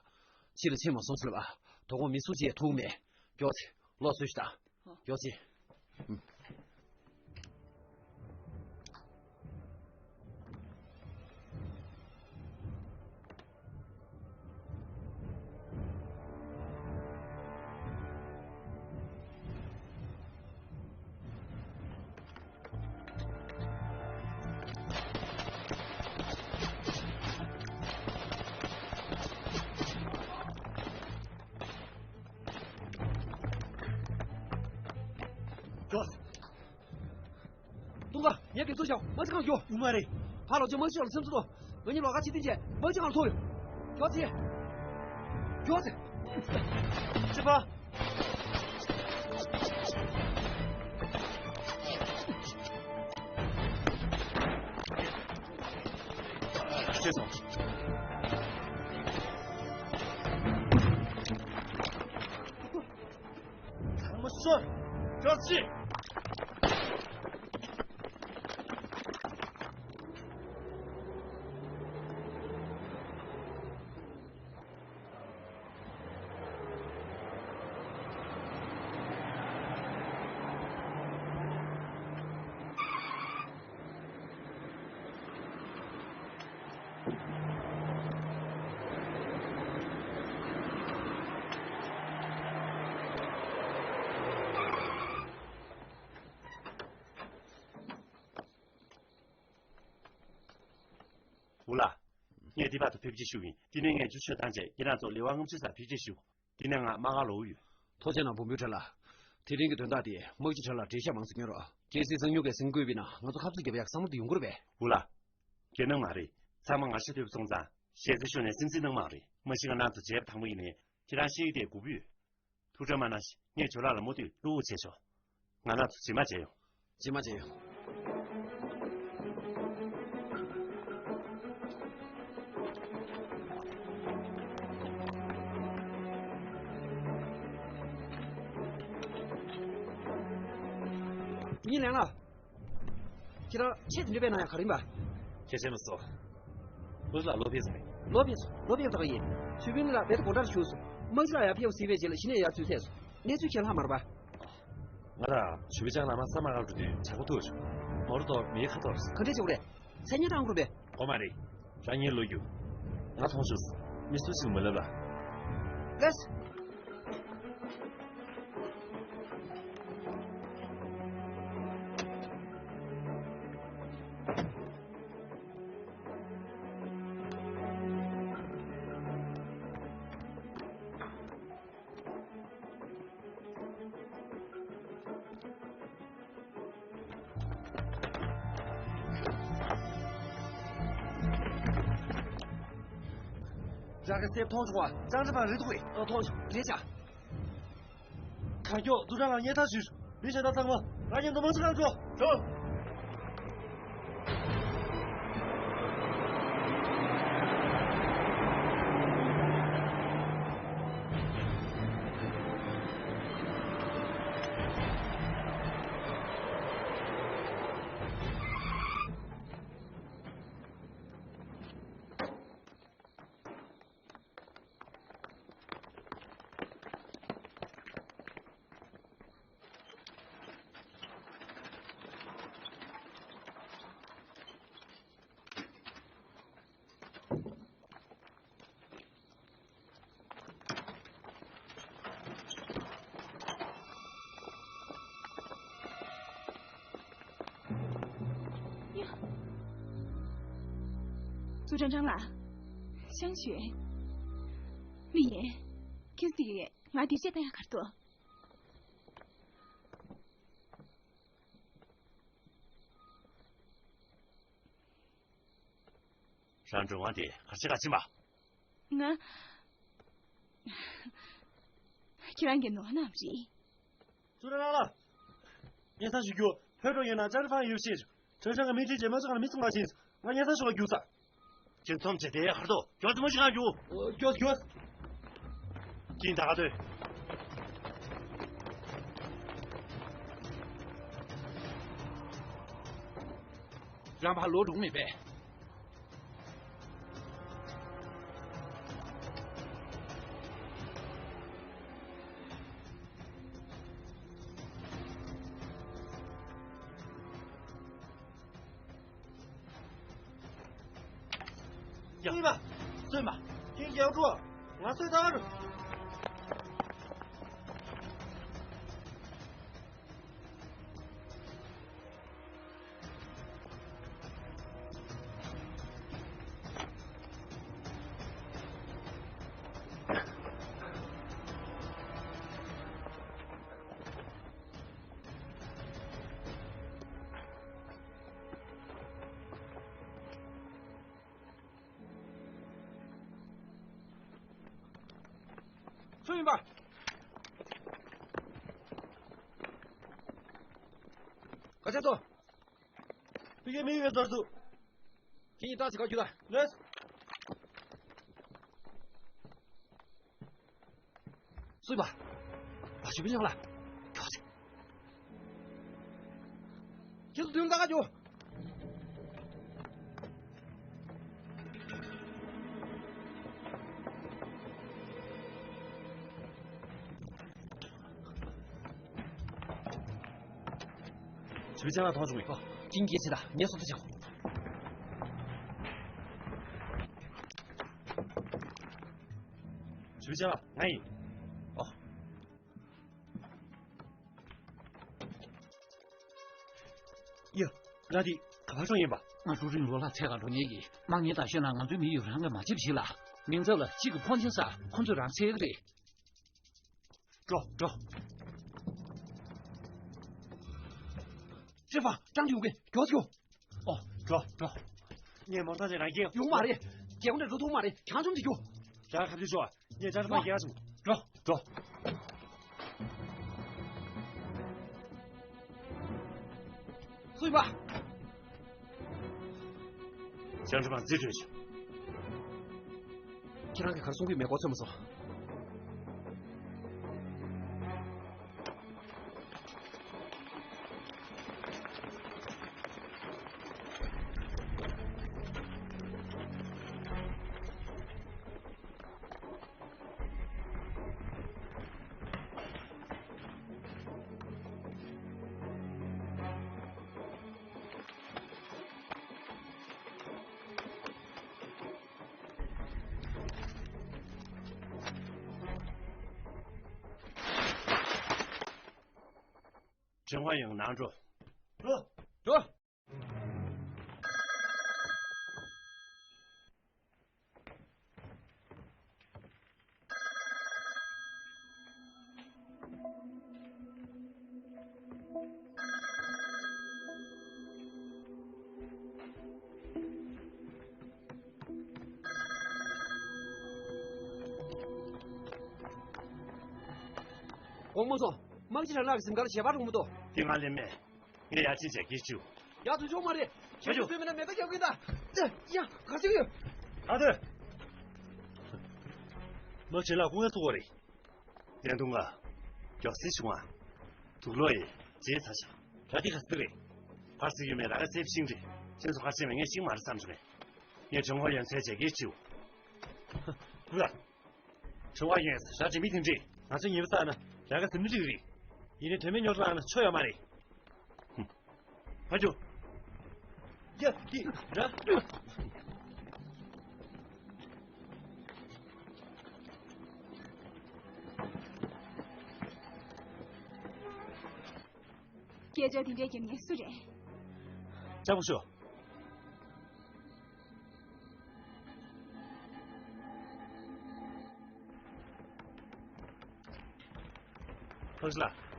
ཕྱི་ལ་ཕྱིན་མ་སོང་ཟེར་ལབ་ཨ། དོ་དགོང་མི་སུ་གཅིག་ཐུག་མེད། མགྱོགས་ཚེ་གློག་གསོས་བྱུང་ད། ཨ། མགྱོགས་ཚེ། ཨུམ། ཏུང་ཀ། ངས་དེ་ཚོ་བཞག་མ་ཅི་གང་རྒྱོ། ཡོང་མ་རེད། ཕ་ལོ་ཅོ་མ་ཤི་ལ་སེམས་སུ་ཏོ། ང་གཉིས་ལོག་ག་ཕྱི་ཐིན་ཅེ་མ་ཅི་གང་ཐོ་ཡོ། རྒྱོ་ཚེ། རྒྱོ་ཚེ། ཅི་ཕ། ཤེས་སོང་། ཚང་མ་གསོན། རྒྱོ་ཚེ། འུ་ལགས། ངས་འདི་བར་དུ་ཕེབས་སྐྱེལ་ཞུ་ཡིན། འདི་ནས་ངས་འཇུ་ཆོས་བཏང་རྗེས་ཁྱེད་རང་ཚོ་ལི་ཝང་ལྔ་བཅུ་ས་ཕེབས་སྐྱེལ་ཞུ། འདི་ནས་ང་དམག་སྒར་ལོག་ཡོད། ཐུགས་རྗེ་གནང་། འབུམ་པའི་ཁྲི་ལགས། དེ་རིང་གི་དོན་དག་དེ་དམག་སྤྱི་ཁྲི་ལ་འགྲེལ་བཤད་མང་ཙམ་སྐྱོན་རོགས། རྒྱལ་སྲིད་གསང་མྱུལ་གྱི་སེམས་བསྐུལ་བས་ན་ང་ཚོ་ཁ་ཚུགས་རྒྱབ་ཡག་བསམ་བློ་དེ་ཡོང་གི་རེད་པས། འུ་ལགས། རྒྱལ་ནང་མ་རེད། ཚང་མ་ང་ཤ་ཐུབ་སོང་ཙང་ཞལ་རྩེ་ཤོར་ནས་སེམས་ཚེགས་གནང་མ་རེད། མ་གཞི་ང་རང་ཚོ་བྱས་པ་དང་པོ་ཡིན་ནའི་ཁྱེད་རང་ཤེས་ཀྱི་དེ་དགོས་པ་ཡོད། ཐུགས་ཁྲལ་མ་གནང་ཞིག་ངས་ཇོ་ལགས་ལ་མུ་མཐུད་བློ་འུ་བྱས་ཆོག་ང་རང་ཚོ་རྗེས་མ་མཇལ་ཡོང་། རྗེས་མ་མཇལ་ཡོང་། ཉིན་ལན་ལ། ཁྱེད་རང་ཆེད་དུ་འདྲི་བའི་ནང་ཡང་ག་རིམ་པ། ཁྱེད་ཆེན་མོ་སོ། ཨུ་ལ་ལོ་ཕེ་སོང་། ལོ་ཕེ་སོང་། ལོ་ཕེ་ད་ག་ཡིན། ཚུལ་ཕུན་ལ་བེད་དགོང་གྲར་བཞུགས་སོང་། དམག་སྤྱི་ལ་ཡར་ཕེབས་སྲིད་པའི་རྗེས་ལ་གཞི་ནས་ཡར་ཚུད་ཚར་སོང་། གནས་ཚུལ་ཁྱེད་ལྷག་མ་རེད་པ། ང་ལ་ཞུ་བི་ཅང་ལ་མ་ས་མ་ག་འགྲོ་དུས་བྱ་སྒོ་ཐུག་བྱུང་། མོར་དོ་མིའི་ཁ་ཐོར། ག་འདྲས་བྱེད་དགོས་རེད། མཚན་སྙན་གཏོང་དགོས་རེད་པས། འོ་མ་རེད། རང་ཉིད་ལོ་རྒྱུ། ང་མཐོང་ཆོས། མི་སུ་ཞིག་མ་ལབ་ལ། ལགས། རང་གི་སེམས་མཐོང་བྱུང་བ་ཅང་ཅི་པང་རེད་འདུག་གས། ཨ་མཐོང་བྱུང་རེད་ཤག་གང་མགྱོགས་ཛུ་ཀྲང་ལ་སྙན་ཐག་ཞུས། མི་གཞན་དག་ཚང་མ་རང་གཉིས་དུ་མ་ཚུགས་ལ་འགྲོ། འགྲོ། ཙུའུ་ཀྲང་ཀྲང་ལགས། ཞང་ཞུན། མི་ཡིན། ཁྱེད་ཚོས་ང་འདི་བཤད་ད་ཡག་གར་འདུག་རང་འགྲོ་དབང་དེ་ག་རེ་བྱེད་ག་ཕྱིན་པ། ང་། ཁྱེད་རང་གི་ནོར་རྣམས་རེད། ཙུའུ་ཀྲང་ཀྲང་ལགས། སྙན་སེང་ཞུ་རྒྱུ། བོད་འགྲོ་ཡོད་ན་ཅཱ་རི་ཧྥང་ཡོད་ཤེས། ཁྲང་ཧྲང་གི་མི་ཁྲིད་རྗེས་མ་ཚོ་གང་ལ་མི་ཚུགས་མ་ཕྱིན། ང་སྙན་སེང་ཞུ་བ་རྒྱུགས་ས། ཁྱེད་ཚོམས་བྱས་ཏེ་ཧར་དོ་མགྱོགས་ཙམ་ཞིག་གང་རྒྱུགས། མགྱོགས་མགྱོགས། ཀྱིན་ད་ག་དོད། རང་ཕར་ལོག་འགྲོ་མེད་པས། ཡ། སུས་མ། སུས་མ། ཁྱེད་ཀྱི་ཡག་འགྲོ། ང་སུས་ད་རུ། སུ་ཡིན་པ། ག་ཚད་ཚོ། ཕ་གིའི་མི་ཡོད་ཟེར་འདུག་ཁྱེད་གཉིས་ཏོག་ཙམ་ག་རྒྱུགས་དང་། ལགས། སུ་ཡིན་པ། ད་ཞུ་བི་ཅང་ལ། མགྱོགས་ཚེ། ཁྱེད་ཚོ་མདུན་ལ་ད་ག་རྒྱུགས། ཞུ་བི་ཅང་ལ་མཐོང་བྱུང་མེད་པ། ཀིང་སྐྱེས་ཚེ་དང་ངས་སོ་སོ་བྱེད། ཞུ་བི་ཅང་ལ་ང་ཡིན། ཨོ། ཡ། ང་འདི་ག་པར་སོང་ཡིན་པ། ང་ཀྲུའུ་རིན་ལོ་ལྷག་འཚོལ་ག་འགྲོ་མཁན་ཡིན། དམག་མི་དང་བཤད་ན་ང་ཚོའི་མི་ཡོད་རང་གིས་མ་བྱེད་པ་ཞིག་ལ། མིང་ཚབ་ལ་གཅིག་གི་ཕོན་ཆེན་ས་ཁོ་ཚོས་རང་འཚོལ་གི་རེད། འགྲོ། འགྲོ། ཅེ་ཧྥང་། ཀྲང་ཡོང་གི་མགྱོགས་ཤོག་ཨོ། འགྲོ། འགྲོ། ངས་མོ་ཊ་ཅིག་རང་གིས། ཡོང་མ་རེད། རྒྱལ་ཁོངས་ནས་འགྲོ་ཐུབ་མ་རེད། གྱང་ཆུང་ཅིག་རྒྱུག་རང་ཁ་ཐུག་ཤོག་ངས་ཅང་ཅང་མ་རྒྱག་སོང་། འགྲོ། འགྲོ། སུ་ཡིན་པ། ཅང་ཅང་མ་རྩིས་སྤྲོད་བྱོས། ཁྱེད་རང་གིས་ག་རེ་གསུང་གི་མེད་གོ་ཚོད་མ་སོང་། ཁྲེན་ཧྭ་ཡོང་ནང་འགྲོ། འགྲོ། འགྲོ། གོང་མ་ཚོ། དམག་སྤྱི་ལ་ལག་གི་གཟིམ་ཁར་ཞལ་པར་རུང་མི་འདུག་དེ་ང་ལེན་མེད། ངས་ཡར་ཕྱིན་བྱས་སྐད་ཞུ། ཡར་དུ་འཇོག་མ་རེད། ཁྱེད་ཚོས་མེད་ན་མེ་མདའ་རྒྱག་གིན་ད། ཡ། ག་ཅིག་ཡོད། ཨ་དེ། མ་བྱེད་ལ་སྐུ་ངལ་ཐུག་གོ་རེད། བརྙན་ཐུང་ང་། མགྱོགས་སེ་བྱུང་ང་། དུག་ལོག་ཡིན། རྗེས་ཚ་ཤག་ར་དེ་ག་སི་རེད། ཕར་སི་ཡོད་མེད་ར་ག་སེབ་ཤིང་རེད། ཁྱེད་ཚོ་ཁ་ཆེ་མེད་ངས་ཤིང་མ་རེད་བསམ་བྱུང་ངས། ངས་དྲང་པོ་ཡོན་ཚད་བྱས་སྐད་ཞུ། ཁུ་ལ། ཁྲོ་བ་ཡིན་ཟེར་ར་འདྲེ་མི་དེ་འདྲས། ང་ཚོ་ཉེས་པ་བསགས་ན་ར་ག་ཟིན་མི་འགྲིག་རེད། ཡིན་ནའི་དྲན་མེད་ཉོག་བཏང་ན་ཆོ་ཡོད་མ་རེད། ཧུམ། ཕ་ཇོ། ཡ་ཀི་ར། སྐད་ཆ་དེ་འདྲས་རྒྱབ་མཁན་སུ་རེད། ལྕགས་པོ་ཤོག་ཕག་ཤི་ལགས།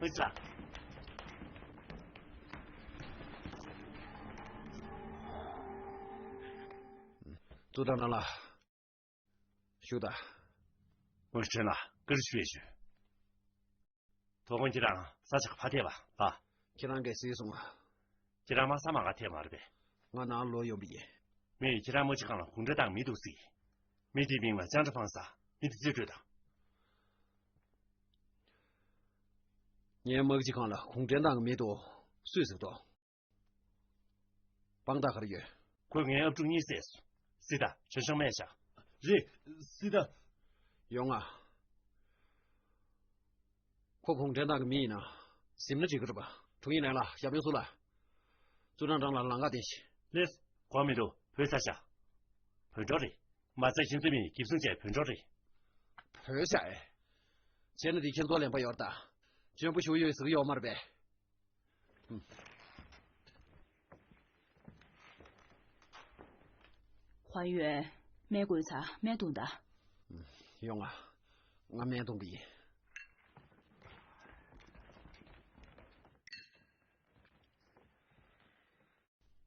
ཕག་ཤི་ལགས། ཙུའུ་ཀྲང་ཀྲང་ལགས། བཞུགས་དང་། ཝང་ཧྲི་ཁྲེན་ལགས། བཀའ་དྲིན་ཆེ་ཞུ། དོ་དགོང་ཁྱེད་རང་ས་ཆ་ག་ཕར་ཐད་པ་ལ། ཁྱེད་རང་གིས་གཟིགས་སོང་ང་། ཁྱེད་རང་མ་ས་མ་ག་ཐད་མ་རེད་པས། ང་ནང་ལོག་ཡོང་པ་ཡིན། མི་ཁྱེད་རང་དམག་སྤྱི་ཁང་ལ་གུང་ཁྲན་ཏང་མི་འདུག་ཟེར། མི་དེའི་མིང་ལ་ཅང་ཀྲི་ཧྥང་ཟེར། མི་དེ་རྩིས་སྤྲོད་དང་། ངའི་དམག་སྤྱི་ཁང་ལ་གུང་ཁྲན་ཏང་གི་མི་འདུག་སུས་ཟེར་འདུག་དཔང་རྟགས་ག་རེ་ཡོད། ཁོས་ངའི་ཨབ་ཕྲུག་གཉིད་སད་སོང་། སི་ཏཱ། ཆོས་སྐྱོང་སྨན་ཞག་རེད། སི་ཏཱ། ཡོང་ང་། ཁོ་གུང་ཁྲན་ཏང་གི་མི་ཡིན་ན། གཟིམ་ན་འགྲིག་གི་རེད་པ། དྲུང་ཡིག་ལན་ལགས། ཞབས་བརྟན་སུ་ལ། ཙུའུ་ཀྲང་ཀྲང་ལ་ལམ་ཁ་བསྟན་ཞིག་ལགས། དགོས་མི་འདུག་བུད་ཚར་ཤག་བོད་འགྲོ་རེད། མ་ཚད་ཁྱེད་ཚོའི་མི་གིབ་སྲུང་བྱས་བོད་འགྲོ་རེད། བོད་ཤག་ཨེ། བྱས་ན་དེ་ཁྱེད་ཚོ་ལན་པ་ཡོད་ད། འཇོན་པོ་ཞུ་ཡོད་ཟེར་གི་ཡོད་མ་རེད་པས། ཧུམ། ཧྭ་ཡོན། སྨན་བསྐོལ་ཚར། སྨན་འཐུང་དང་། ཡོང་ང་། ང་སྨན་འཐུང་གི་ཡིན།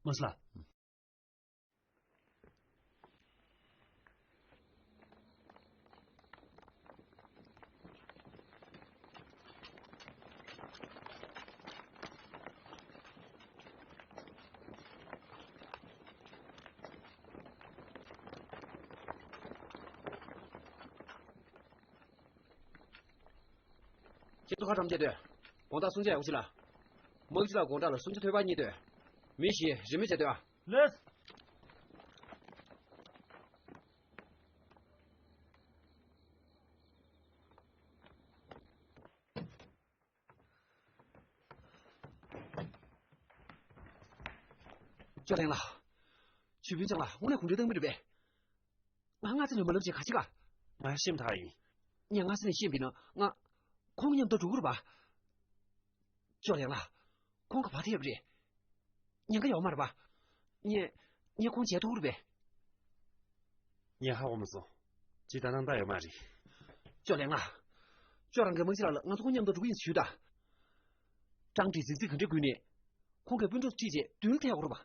མ་སླ། ཁྱེད་ཚོ་ཁ་བཀྲམ་བྱས་སྡོད། དགོང་དག་སྲུང་བྱ་ཡག་པོ་བྱེད་ལ། དམག་སྤྱི་ལགས་དགོང་དག་ལ་སྲུང་བྱ་ཐོད་པ་གཉིས་སྡོད། མི་བཞི་རིན་མེད་བྱས་སྡོད་ཨ། ལགས། ཅོ་ལེང་ལགས། ཞུས་ཕིན་ཚང་ལ་དངོས་གནས་གུང་ཁྲན་ཏང་མི་རེད་པས། ང་སྔ་ས་ནས་མ་ལབ་ཅིག་ག་ཅི་ག་ང་ཤེས་མ་ཐག་ཡིན། ངས་སྔ་ས་ནས་ཤེས་པ་ཡིན་ན་ང་ཁོང་མཉམ་དུ་འགྲོ་གི་རེད་པ། ཅོ་ལེང་ལགས། ཁོང་ག་པར་ཐད་ཡོད་པ་རེད། ཉེན་ཁ་ཡོད་མ་རེད་པ། ངས་ངས་ཁོང་མཇལ་ཐུབ་ཀྱི་རེད་པས། ངས་ཧ་གོ་མ་སོང་། ཅི་ལྟར་སྣང་དག་ཡོད་མ་རེད། ཅོ་ལེ་ང་། ཅོ་རང་གི་མང་ཆེ་ལགས་ལ་ང་ཚོ་ཁོང་མཉམ་དུ་འགྲོ་གི་ཡིན་ཞུས་ད། ཀྲང་ཀྲིག་གཟིགས་གཟིགས་ག་འདྲས་དགོས་ནས། ཁོང་གི་སྤུན་གྲོགས་ཁྲིད་རྗེས་མདུན་ལ་ཐད་ཡོད་རེད་པ།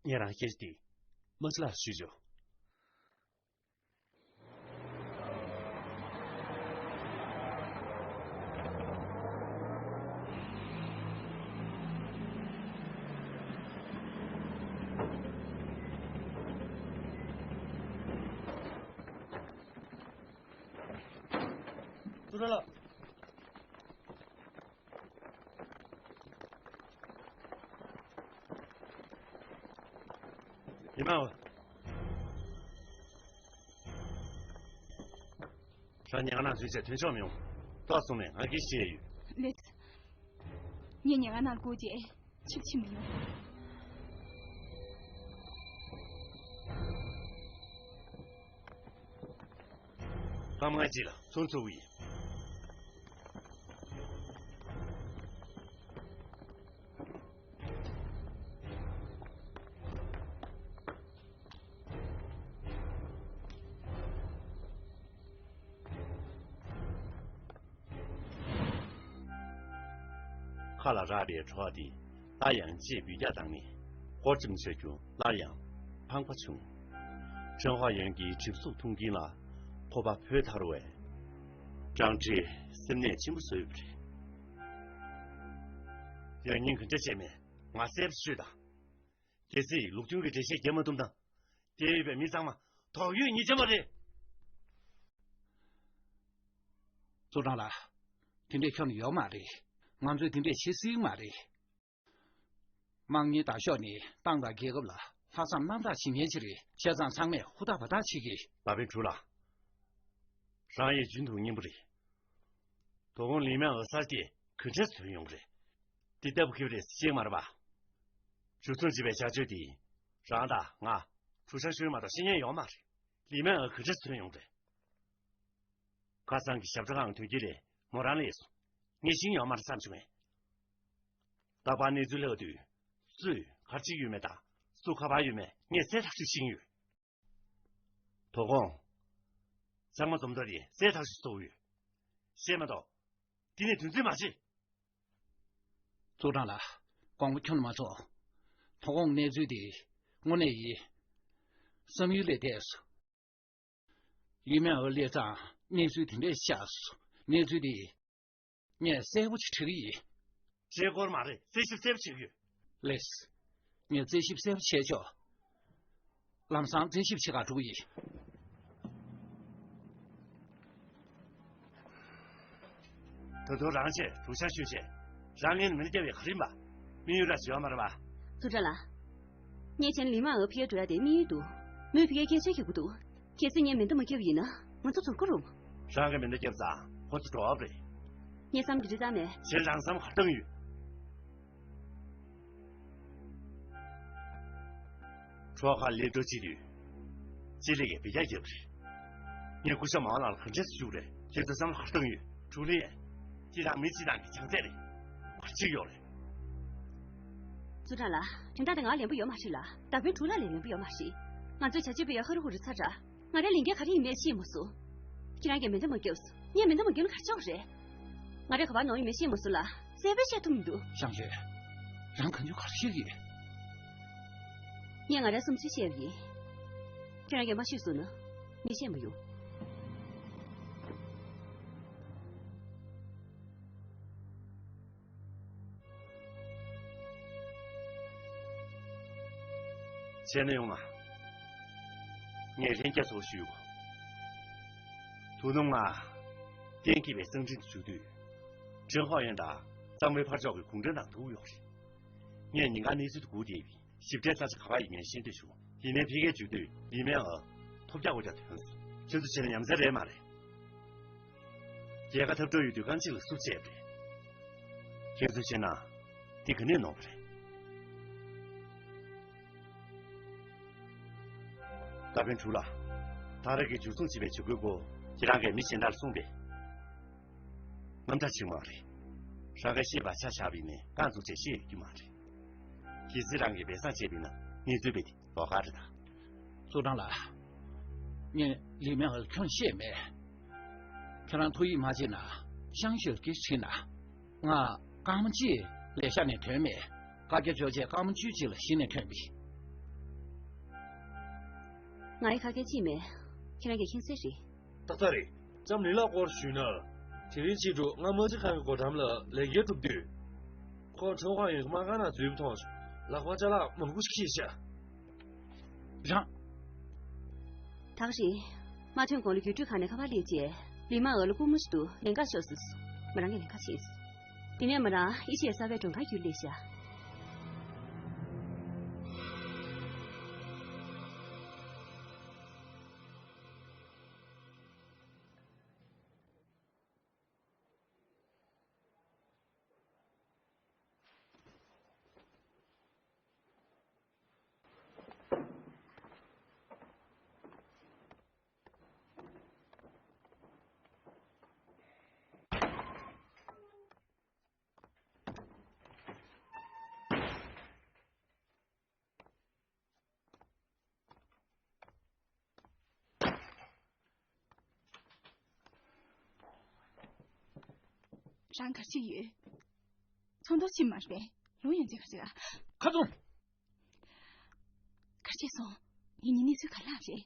ངས་རང་སྐད་ཆ་དེ་མང་ཆེ་ལགས་ལ་ཞུས་ཆོག། ཙུའུ་ཀྲང་ལགས། ཡིན་མ། ཁྱོད་ཉེ་ག་ནང་འཛུལ་བྱས་ཐོན་ཆོག་མི་ཡོང་། ཏོག་གསུངས་ནས་ང་གིས་ཤེས་ཡོད། ལེགས། ངས་ཉེ་ག་ནང་སྒུག་བྱས་ཕྱིར་ཕྱིན་མི་ཡོང་། སྐར་མ་ལྔ་གཅིག་ལ་ཚོང་ཚུགས་ཀྱི་ཡིན། ཁ་ལ་རག་པའི་བྲོ་བ་དེ་སླར་ཡང་ལྕེས་འབུད་རྒྱག་བཏང་ནས་སྒོར་ཅིག་ཆོད་རྒྱུ་སླར་ཡང་ཕངས་པ་བྱུང་། ཁྲེན་ཧྭ་ཡོན་གྱི་གྲིབ་གཟུགས་མཐོང་གིན་ལ་ཁོ་པ་བུད་ཐལ་བས། ཀྲང་ཀྲིག་སེམས་ནད་ཆེན་པོ་བཟོས་པ་རེད། ཡང་སྙིང་ག་འདྲ་བྱས་མེད། ང་གསལ་པོ་ཤོད་དང་། གལ་སྲིད་ལུགས་མཐུན་གྱི་འགྲེལ་བཤད་རྒྱབ་མ་ཐུབ་ན། དེར་ཡོད་པའི་མི་ཚང་མ་དོགས་ཡོད་ཉིད་ཅན་པ་རེད། ཙུའུ་ཀྲང་ལགས། དེ་འདྲས་ཁྱོན་ནས་ཡོད་མ་རེད། ང་ཚོས་དེ་འདྲས་བྱེད་སྲིད་མ་རེད། དམག་མི་དང་ཤོག་ནས་ཏང་དང་རྒྱལ་ཁབ་ལ་ལྷག་བསམ་རྣམ་དག་བྱེད་མཁན་ཅིག་རེད། བྱས་ཙང་ཚང་མས་ཧུར་ཐག་འབད་ཐག་བྱེད་ཀྱི། ལ་པིན་ཕྲུག་ལགས། རང་ཡིད་རྒྱུན་དུ་སྙན་པོ་རེད། དོ་དགོང་ལི་མན་ཨོ་གསར་དེ་ག་འདྲས་ཐོན་ཡོང་གི་རེད། འདི་ལྟ་བུ་ཁེབ་རེད་ཤེས་མ་རེད་པ། འཇུ་བཟུང་བྱས་པའི་བྱ་སྤྱོད་དེ་རང་དང་ང་གྲུ་ཆར་ཤོར་མ་གཏོགས་ཤེས་མཁན་ཡོད་མ་རེད། ལི་མན་ཨོ་ག་འདྲས་ཐོན་ཡོང་གི་རེད། ཁ་སང་གི་ཞབས་བྲོ་ཁང་དོན་རྐྱེན་ལས་མོ་རང་ལས་སོང་། ངས་ཤེས་ཡོད་མ་རེད་བསམ་བྱུང་ངས། རྟག་པར་གནས་ཚུལ་ལྷག་དུས་སུས་གར་ཅིག་ཡོད་མེད་དང་སུ་ཁ་པར་ཡོད་མེད་ངས་གསལ་ཐག་ཆོད་ཤེས་ཡོད། དོ་དགོང་། ཚང་མ་འཛོམས་ཐོག་རེད་གསལ་ཐག་ཆོད་བཟོ་གི་ཡོད། ཤེས་མ་གཏོགས། འདི་ནས་དོན་ཚན་མ་བྱེད། ཙུའུ་ཀྲང་ལགས། དགོངས་པ་ཁྱོན་མ་ཚོམས། དོ་དགོང་གནས་ཚུལ་དེ་དངོས་གནས་ཡིན། བསམ་ཡུལ་ལས་འདས་སོང་། ལི་མན་ཨོ་སླེབས་ཙང་གནས་ཚུལ་དེ་འདྲས་ཤར་སོང་། གནས་ཚུལ་དེ་ངས་གསལ་པོ་ཅིག་དྲི་གི་ཡིན། བཤད་སྐོར་མ་རེད། རྩད་ཞིབ་གསལ་པོ་བྱེད་ཀྱི་ཡོད། ལེགས། ངས་རྩད་ཞིབ་གསལ་པོ་བྱས་ཆོག་ལམ་སང་རྩད་ཞིབ་བྱེད་གར་འགྲོ་གི་ཡིན། ད་དུང་རང་ཆས་གྲུ་ཆར་ཤོར་བྱས། རང་ངན་མི་སྐྱབས་པའི་ག་རིམ་པ། དམིགས་ཡུལ་ར་བྱེད་པ་མ་རེད་པ། ཙུའུ་ཀྲང་ལགས། ངས་བྱས་ན་ལི་མན་ཨོ་ཕ་གིར་འགྲོ་ཡ་དེ་དམིགས་ཡུལ་འདུག་མོས་ཕ་གིར་སྐད་ཆ་རྒྱག་གི་འདུག་གལ་སྲིད་ངས་མེ་མདའ་མ་བརྒྱབ་ཡིན་ན་ང་ཚོ་འཛོམས་ཀྱི་རེད། རང་གིས་མེ་མདའ་བརྒྱབ་ཙང་ཁོ་ཚོ་འགྲོ་བ་རེད། ངས་བསམ་གྱི་འདྲི་ཙང་མེད། ཁྱེད་རང་བསམ་ག་བཏང་ཡོད། གྲོགས་ཁ་ལས་འགྲོ་བྱེད་དུས། ཅི་ལས་ཀྱི་བེད་སྤྱོད་བརྒྱབ་རེད། ངས་སྐུ་ཞབས་མ་ཝང་ལགས་ལ་ག་འདྲས་ཞུ་རེད། ཁྱེད་ཚོ་བསམ་བློ་ག་བཏང་ཡོད། ཀྲུའུ་ལི་ཡན། ཁྱེད་རང་མི་གཅིག་དང་གི་བྱང་ཚད་རེད། ག་རེ་བྱེད་ཡོད་རེད། ཙུའུ་ཀྲང་ལགས། དོན་དག་དེ་ང་ལ་ལན་པོ་ཡོད་མ་རེད་ལ། ད་ཕན་ཕྲུག་ལ་ལས་ལན་པོ་ཡོད་མ་རེད། ང་ཚོས་བྱ་སྤྱོད་སྤེལ་ཡ་ཧ་རུ་ཧུ་རུ་ཚར་འདྲ། ང་རའི་ལས་འགན་ག་རེ་ཡིན་མེད་ཤེས་མ་སོང་། ཁྱེད་རང་གིས་མེ་མདའ་མ་བརྒྱབ་སོང་། ངས་མེ་མདའ་མ་བརྒྱབ་ན་ག་རེ་བྱེད་དགོས་རེད། ང་རས་ག་པར་ནོར་ཡོད་མེད་ཤེས་མ་སོང་ལ། གསལ་པོ་བཤད་ཐུབ་མི་འདུག་ཞང་ཞུས། རང་གང་བྱུང་ག་རེ་བཤད་ཀྱི་ཡོད། ངས་ང་རའི་བསམ་ཚུལ་བཤད་པ་ཡིན། ཁྱེད་རང་གིས་མ་ཤེས་སོང་ན། ངས་བཤད་མ་ཡོང་། བྱས་ན་ཡོང་ང་། ངས་ལྷན་རྒྱས་ཚོར་ཞུས་གོ། དོ་ནུབ་ང་། གཏན་འཁེལ་བའི་གསང་འཕྲིན་དུ་འཇུག་དུས། ཁྲེན་ཧྭ་ཡོན་དང་གཙང་པོའི་ཕར་ཕྱོགས་ཀྱི་གུང་ཁྲན་ཏང་ཐུག་ཡོད་རེད། ངས་ཉིན་གང་གནས་ཚུལ་དུ་སྒུག་བསྡད་པས་ཞིབ་ཕྲའི་ས་ཆ་ག་པར་ཡིན་མིན་ཤེས་འདོད་བྱུང་། ཡིན་ནའི་ཕ་གིར་འཇུག་དུས་ལི་མན་ཨོ་ཐོལ་རྒྱག་འོ་རྒྱག་ཐོན་སོང་། ཁྱེད་ཚོ་བྱས་ན་ཉམས་མཚར་རེད་མ་རེད། རྒྱལ་ཁ་འཐབ་འགྲོ་ཡོད་དུས་རྐང་གཅིག་ལ་སུ་བྱས་པ་རེད། ཁྱེད་ཚོས་བྱས་ན་འདི་ག་ནས་ནོར་བ་རེད། ད་ཕན་ཕྲུག་ལགས། ད་རེས་ཀྱི་འཇུ་བཟུང་བྱས་པའི་བྱེད་སྒོའི་སྐོར་ཁྱེད་རང་གིས་མི་གཞན་དག་ལ་གསུངས་པས། རྣམ་ཐར་ཅིག་མ་རེད། རང་གིས་ཤེས་པ་ཆ་བཞག་པ་ཡིན་ནའི་རྐང་བཙུགས་བྱས་ཤེས་ཡོད་རྒྱུ་མ་རེད། གལ་སྲིད་རང་གིས་སྦས་གསང་བྱས་པ་ཡིན་ན་གནས་ཚུལ་དཔེ་དེ་ལོགས་ཀ་རེད་ད། ཙུའུ་ཀྲང་ལགས། ངས་ལི་མེ་ཨར་ཁྱོན་བཤད་མེད། ཁྱེད་རང་ཐུགས་ཡིད་མ་ཆེས་ན་ཤང་ཞོལ་གྱིས་ཁྲིད་ན། ང་སྐར་མ་གཅིག་ལས་ཤག་ནས་ཐོན་མེད། བཀའ་རྒྱ་འཇོག་བྱས་སྐར་མ་བཅུ་གཅིག་ལ་གཞི་ནས་ཐོན་པ་ཡིན། ང་ཡི་ཁ་སྐད་ཅིག་མེད། ཁྱེད་རང་གིས་མཁྱེན་གསལ་རེད། ཏག་ཏག་རེད། ལྕམ་ལི་ལགས་སྐོར་ཞུས་ན། དེ་རིང་ཕྱི་དྲོ་ང་དམག་སྤྱི་ཁང་གི་སྒོ་འགྲམ་ལ་ལས་ཀ་སྒྲུབ་དུས། ཁོ་ཁྲོན་ཧྭ་ཡོན་གྱི་དམག་ཁང་ནང་འཛུལ་བ་མཐོང་བྱུང་། ལག་པ་ཅ་ལག་མང་པོ་ཞིག་ཁྱེར་ཤག་རང་། ད་ག་རེད། དམག་ཁྲིམས་དགུང་ལོ་བརྒྱད་ཅུ་ཁ་ནས་ཁ་པར་སླེབས་རྗེས། ལི་མ་འོ་ལ་སྐུ་ངོ་ཞིག་ཏུ་ལེན་ག་ཤོག་ཟེར་སོང་། མོ་རང་གིས་ལེན་ག་ཕྱིན་སོང་། དེ་ནས་མོ་རང་ཨེ་ཤི་ཡའི་གསར་པའི་མགྲོན་ཁང་བརྒྱུད་སླེབས་ཤག་རང་ག་རེ་བྱེད་ཡོད། ཚོགས་འདུར་ཕྱིན་མ་རེད་པས། ལོ་ཡན་ཆད་ག་རེ་བྱེད་ཨ། ཁ་བཙུམ། ག་རེ་བྱས་སོང་། ངེད་གཉིས་གནས་ཚུལ་ག་རེ་ལབ་རེད།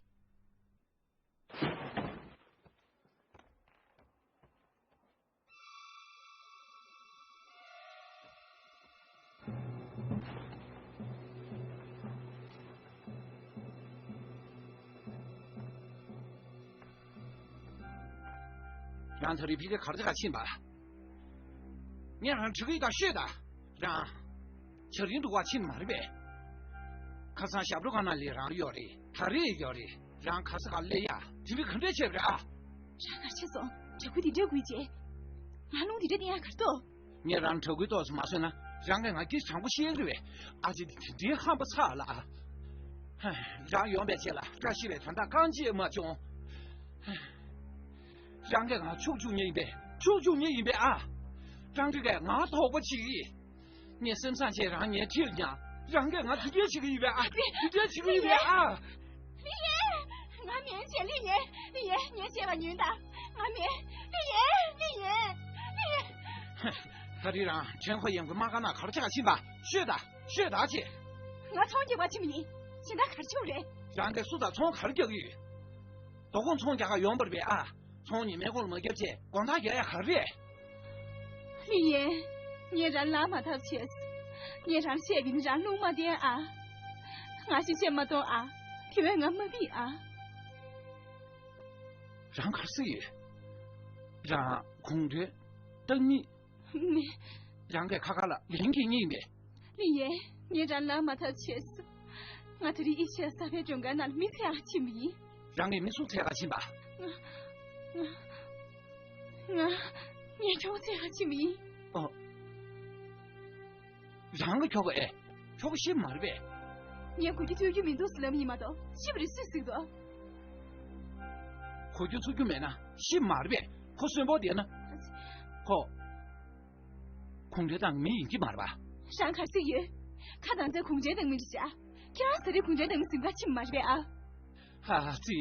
རང་ད་རེས་ཕ་གིར་ག་རེ་བྱེད་ག་ཕྱིན་པ། ངས་རང་དྲི་གི་ཡོད་ད་ཤོད་ད། རང་། ཆར་རིང་འདུག་ག་ཕྱིན་མ་རེད་པས། ཁ་སང་ཞབས་བྲོ་ཁང་ནང་ལ་རང་ཡོད་རེད། ད་རེས་ཡོད་རེད། རང་ག་ས་ག་སླེབས་ཡ། དེ་མིན་ག་འདྲས་བྱས་པ་རེད་ཨ། རང་ག་རེ་བྱས་སོང་། དྲག་པོ་འདི་འདྲ་དགོས་བྱས། ང་རླུང་འདི་འདྲ་བསྟན་ཡ་ག་རེ་འདུག་ངས་རང་དྲག་པོའི་ཏོག་ཙམ་མ་བཟོས་ན། རང་གིས་ང་སྐད་དྲང་པོ་བཤད་རེད་པས། ཨ་ཅེ་འདི་འདྲའི་ཧམ་པ་ཚ་ལ་ཨ། རང་ཡོང་པའི་རྗེས་ལ་བཀྲ་ཤིས་པའི་དོན་དག་རྐང་གཅིག་མ་བྱུང་། རང་གིས་ང་ཕྱུག་བཅུག་མཁན་ཡིན་པས། ཕྱུག་བཅུག་མཁན་ཡིན་པས་ཨ། རང་གིས་ང་དོགས་པ་བྱེད་ཀྱི། ངས་སེམས་བཟང་བྱས་རང་ཉལ་ཁྲིད་ཀྱང་། རང་གིས་ང་དེ་འདྲས་བྱེད་ཀྱི་ཡིན་པས་ཨ། དེ་འདྲས་བྱེད་ཀྱི་ཡིན་པས་ཨ། ལི་ཡན། ང་མིན་བྱས། ལི་ཡན། ལི་ཡན། ངས་བཤད་པ་ཉོན་དང་། ང་མིན། ལི་ཡན། ལི་ཡན། ལི་ཡན། ད་རེས་རང་ཁྲེན་ཧོ་ཡང་གི་དམག་སྒར་ནང་ག་རེ་བྱེད་ག་ཕྱིན་པ། ཤོད་ད། ཤོད་ད་ཅེ། ང་ཚོང་རྒྱག་པ་ཕྱིན་པ་ཡིན། གཞན་དག་ག་རེ་བྱེད་རེད། རང་གིས་སུ་དང་ཚོང་ག་རེ་རྒྱག་གི་ཡོད། དོ་དགོང་ཚོང་རྒྱག་ག་ཡོང་བ་རེད་པས་ཨ། ཚོང་ཉི་མའི་གོང་ལ་མ་བརྒྱབ་བྱས་དགོང་དག་རྒྱག་ཡ་ག་རེ་རེད། ལི་ཡན། ངས་རང་ལབ་མ་ཐག་བྱས། ངས་རང་བཤད་པ་ཡིན་ན་རང་རླུང་མ་བསྟན་ཨ། ང་ཞིག་བཤད་མ་གཏོང་ཨ། དེ་བས་ང་མ་བིས་ཨ། རང་ག་རེ་ཟེར་ཡོད། རང་གོང་འདྲེ་བཏང་ཉིད། མེད། རང་གིས་ཁ་ཁ་ལ་ལན་འགེལ་ཉེས་ཡིན་པས། ལི་ཡན། ངས་རང་ལབ་མ་ཐག་བྱས། ང་དེ་རིང་ཨེ་ཤི་ཡ་གསར་པའི་མགྲོན་ཁང་ནང་ལ་མི་འཚོལ་ག་ཕྱིན་པ་ཡིན། རང་གིས་མི་སུ་འཚོལ་ག་ཕྱིན་པ། ང་། ང་། ང་། ངས་ཁྱོ་ག་འཚོལ་ག་ཕྱིན་པ་ཡིན། ཨོ། རང་གི་ཁྱོ་ག་ཨེ། ཁྱོ་ག་ཤི་མ་རེད་པས། ངས་གོ་རྒྱུ་ཐོས་རྒྱུ་མི་འདུག་ཟེར་ལབ་ཡིན་མ་གཏོགས་ཤི་བ་རེད་སུས་ཟེར་གི་འདུག་གོ་རྒྱུ་ཚོར་རྒྱུ་མེད་ན་ཤི་མ་རེད་པས། ཁོ་གསོན་པོ་བསྡད་ན། ཁོ། གུང་ཁྲན་ཏང་གི་མི་ཡིན་གྱི་མ་རེད་པ། རང་ག་རེ་ཟེར་ཡོད། ཁ་དང་རྩ་གུང་ཁྲན་ཏང་མི་རེད་ཤག་ཁྱེད་རང་ཟ་རིགས་གུང་ཁྲན་ཏང་མི་ཟིན་ག་ཕྱིན་མ་རེད་པས་ཨ། ཧ་ཙི།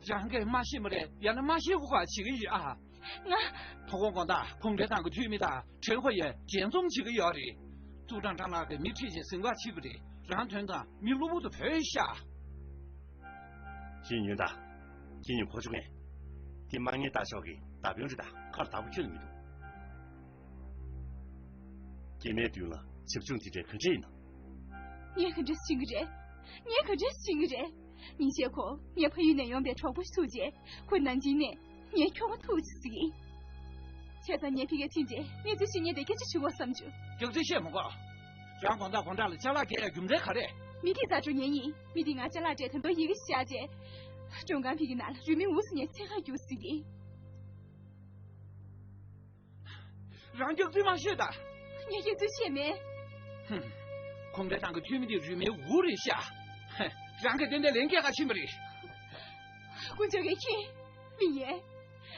རང་གིས་མ་ཤེས་མ་རེད། ཡང་ན་མ་ཤེས་དགོས་ག་བྱེད་ཀྱི་ཡོད་ཨ། ང་། དོ་དགོང་དགོང་དག་གུང་ཁྲན་ཏང་གི་འཐུས་མི་དང་ཁྲེན་ཧོ་ཡན་མཇལ་འཛོམས་བྱེད་ཀྱི་ཡོད་རེད། ཙུའུ་ཀྲང་ཀྲང་ལགས་ཀྱིས་མི་ཁྲིད་བྱས་ཟིན་ག་ཕྱིན་པ་རེད། རང་དོན་དང་མི་གློ་བུར་དུ་བྲོས་ཤག་ཞིག་ཉོན་དང་། ཁྱེད་ཉིད་གོ་བྱུང་ངས། འདི་དམག་ཉེས་ལྟ་ཕྱོགས་ཀྱི་བརྡ་དཔོན་རེད་ད། ཁར་བདག་པོ་ཁྱོན་ནས་མི་འདུག་སྐྱེས་མའི་མདུན་ལ་བྱབ་ཆུང་དེ་འདྲའི་ག་འདྲས་ཡིན་ནམ། ངས་ག་འདྲས་ཤེས་ཀྱི་རེད། ངས་ག་འདྲས་ཤེས་ཀྱི་རེད། ཉིན་ཤས་གོང་ངའི་ཕ་ཡུལ་ནས་ཡོང་པའི་གྲོགས་པོ་ཞིག་ཐུག་རྗེས་ཁོས་ནན་ཅིང་ནས་ངའི་ཁྱོ་ག་ཐུག་ཅིག་ཟེར་གྱིས། བྱས་ཙང་ངས་ཕ་གིར་ཕྱིན་རྗེས་གནས་ཚུལ་ཤེས་ཉེན་དེ་སྐད་ཆ་དྲི་དགོས་བསམ་བྱུང་། རྒྱག་རྩིས་བཤད་མི་དགོས། རང་དགོང་དག་དགོང་དག་ལ་ཅ་ལག་འགེལ་ཡ་རྒྱུ་མཚན་ག་རེ། མི་དེས་རྩ་འགྲོ་ཉན་ཡིན། མི་དེས་ང་ཅ་ལག་སྤྲད་དོན་དུ་ཡི་གེ་བཞག་རྗེས། མགྲོན་ཁང་ཕ་གི་ནང་ལ་རུས་མེད་འུ་ཟེར་ནས་འཚོལ་ག་རྒྱུགས་ཟེར་གྱིས། རང་རྒྱག་རྩིས་མ་བཤད་ད། ངས་རྒྱག་རྩིས་བཤད་མེད། ཧུམ། གུང་ཁྲན་ཏང་གི་འཐུས་མི་དེ་རུས་མེད་འུ་རེད་ཤག་ཧེ། རང་གིས་ཏན་ཏན་ལན་སྐྱེལ་ག་ཕྱིན་པ་རེད། དཀོན་མཆོག་གིས་མཁྱེན། ལི་ཡན།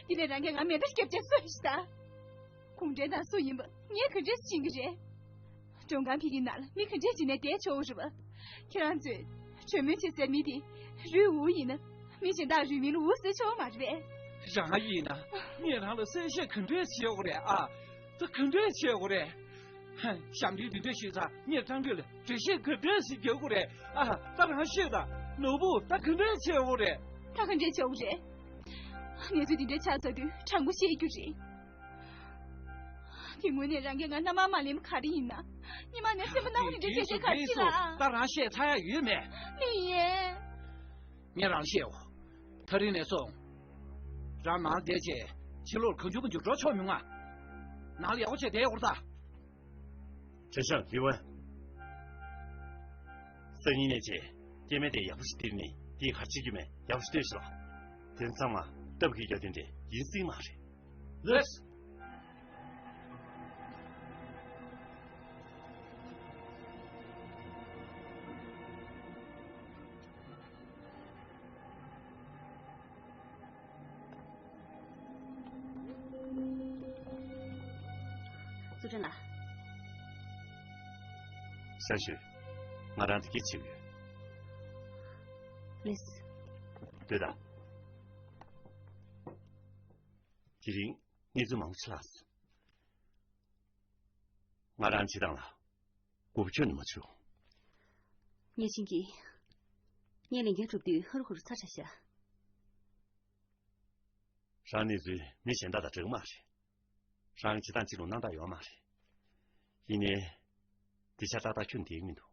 འདི་ནས་རང་གིས་ང་མེ་མདའ་བརྒྱབ་བྱས་གསོས་ཤིག་ད། གུང་ཁྲན་ཏང་སུ་ཡིན་པ་ངས་ག་འདྲས་ཤེས་ཀྱི་རེད། མགྲོན་ཁང་ཕ་གི་ནང་ལ་མི་ག་འདྲས་བྱས་ནས་བསྡད་ཆོག་རེད་པ། ཁྱེད་རང་ཚོས་གྲོས་མོལ་བྱེད་སའི་མི་དེ་རུས་འུ་ཡིན་ན། མི་གཞན་དག་རུས་མིང་ལ་འུ་ཟེར་ཆོག་མ་རེད་པས། རང་ཡིན་ན་ངས་རང་ལ་གསལ་བཤད་ག་འདྲས་བྱེད་དགོས་རེད་ཨ། ད་ག་འདྲས་བྱེད་དགོས་རེད། ཧ། ཞབས་འདྲེན་འདི་འདྲས་ཞུས་ཙང་ངས་ཀྲང་ཀུན་ལ་འགྲེལ་བཤད་ག་འདྲས་ཞིག་རྒྱག་དགོས་རེད་ཨ། ད་རང་ཤེས་དང་ནོར་བུ་ད་ག་འདྲས་བྱེད་དགོས་རེད། ད་ག་འདྲས་བྱེད་དགོས་རེད། གནས་ཚུལ་འདི་འདྲས་ཆགས་ཚར་དུས་དྲང་པོ་བཤད་རྒྱུ་རེད། དེ་སྔོན་ནས་རང་གིས་ང་མནའ་མར་མ་ལེན་པ་ག་རེ་ཡིན་ན། ཉི་མ་ནས་སེམས་པ་ནག་པོ་འདི་འདྲས་བྱས་བྱས་ག་རེ་བྱེད་ལ། ད་རང་བཤད་ཚར་ཡ་ཡོད་མེད། ལི་ཡན། ངས་རང་བཤད་འོ། ཐག་རིང་ནས་སོང་། རང་ནང་བསྡད་བྱས་ཕྱི་ལོགས་གང་བྱུང་མང་བྱུང་འགྲོ་ཆོག་མྱོང་ང་། ནང་ལ་ཡག་པོ་བྱས་བསྡད་ཡོད་ད། ཁྲེན་ཧྲང་ལི་ཝན། སང་ཉིན་ནས་བྱས་སྐྱེ་དམན་དེ་ཡག་པོ་ཞིག་སྟེར་ནས་དེའི་ག་རེ་བྱེད་རྒྱུ་མེད་ཡག་པོ་ཞིག་སྟེར་ཤོག་དེ་ཚང་མ་སྟབས་ཀྱིས་རྒྱག་དོན་དེ་ཡིན་སྲིད་མ་རེད། ལགས། ཙུའུ་ཀྲང་ལགས། ཞང་ཞུས། ང་རང་དེ་སྐད་བྱེད་ཀྱི་ཡོད། ལགས། ལྟོས་དང་། དེ་རིང་གནས་ཚུལ་མང་པོ་ཆགས་སོང་། ང་རང་བྱེད་སྟངས་ལ་དགོས་པ་ཁྱོན་ནས་མ་བྱུང་། ཉེ་ཆིང་གིས་ངས་ལས་འགན་སྒྲུབ་དུས་ཧ་རུ་ཧུ་རུ་ཚ་དྲགས་ཤག་རང་གནས་ཚུལ་མི་གཞན་དག་དང་འདྲ་གི་མ་རེད། རང་བྱེད་སྟངས་གཅིག་ལ་སྣང་དག་ཡོད་མ་རེད། ཡིན་ནའི། འདི་ཆ་ཏག་ཏག་ཁྱོན་བསྡད་ཀྱི་མི་འདུག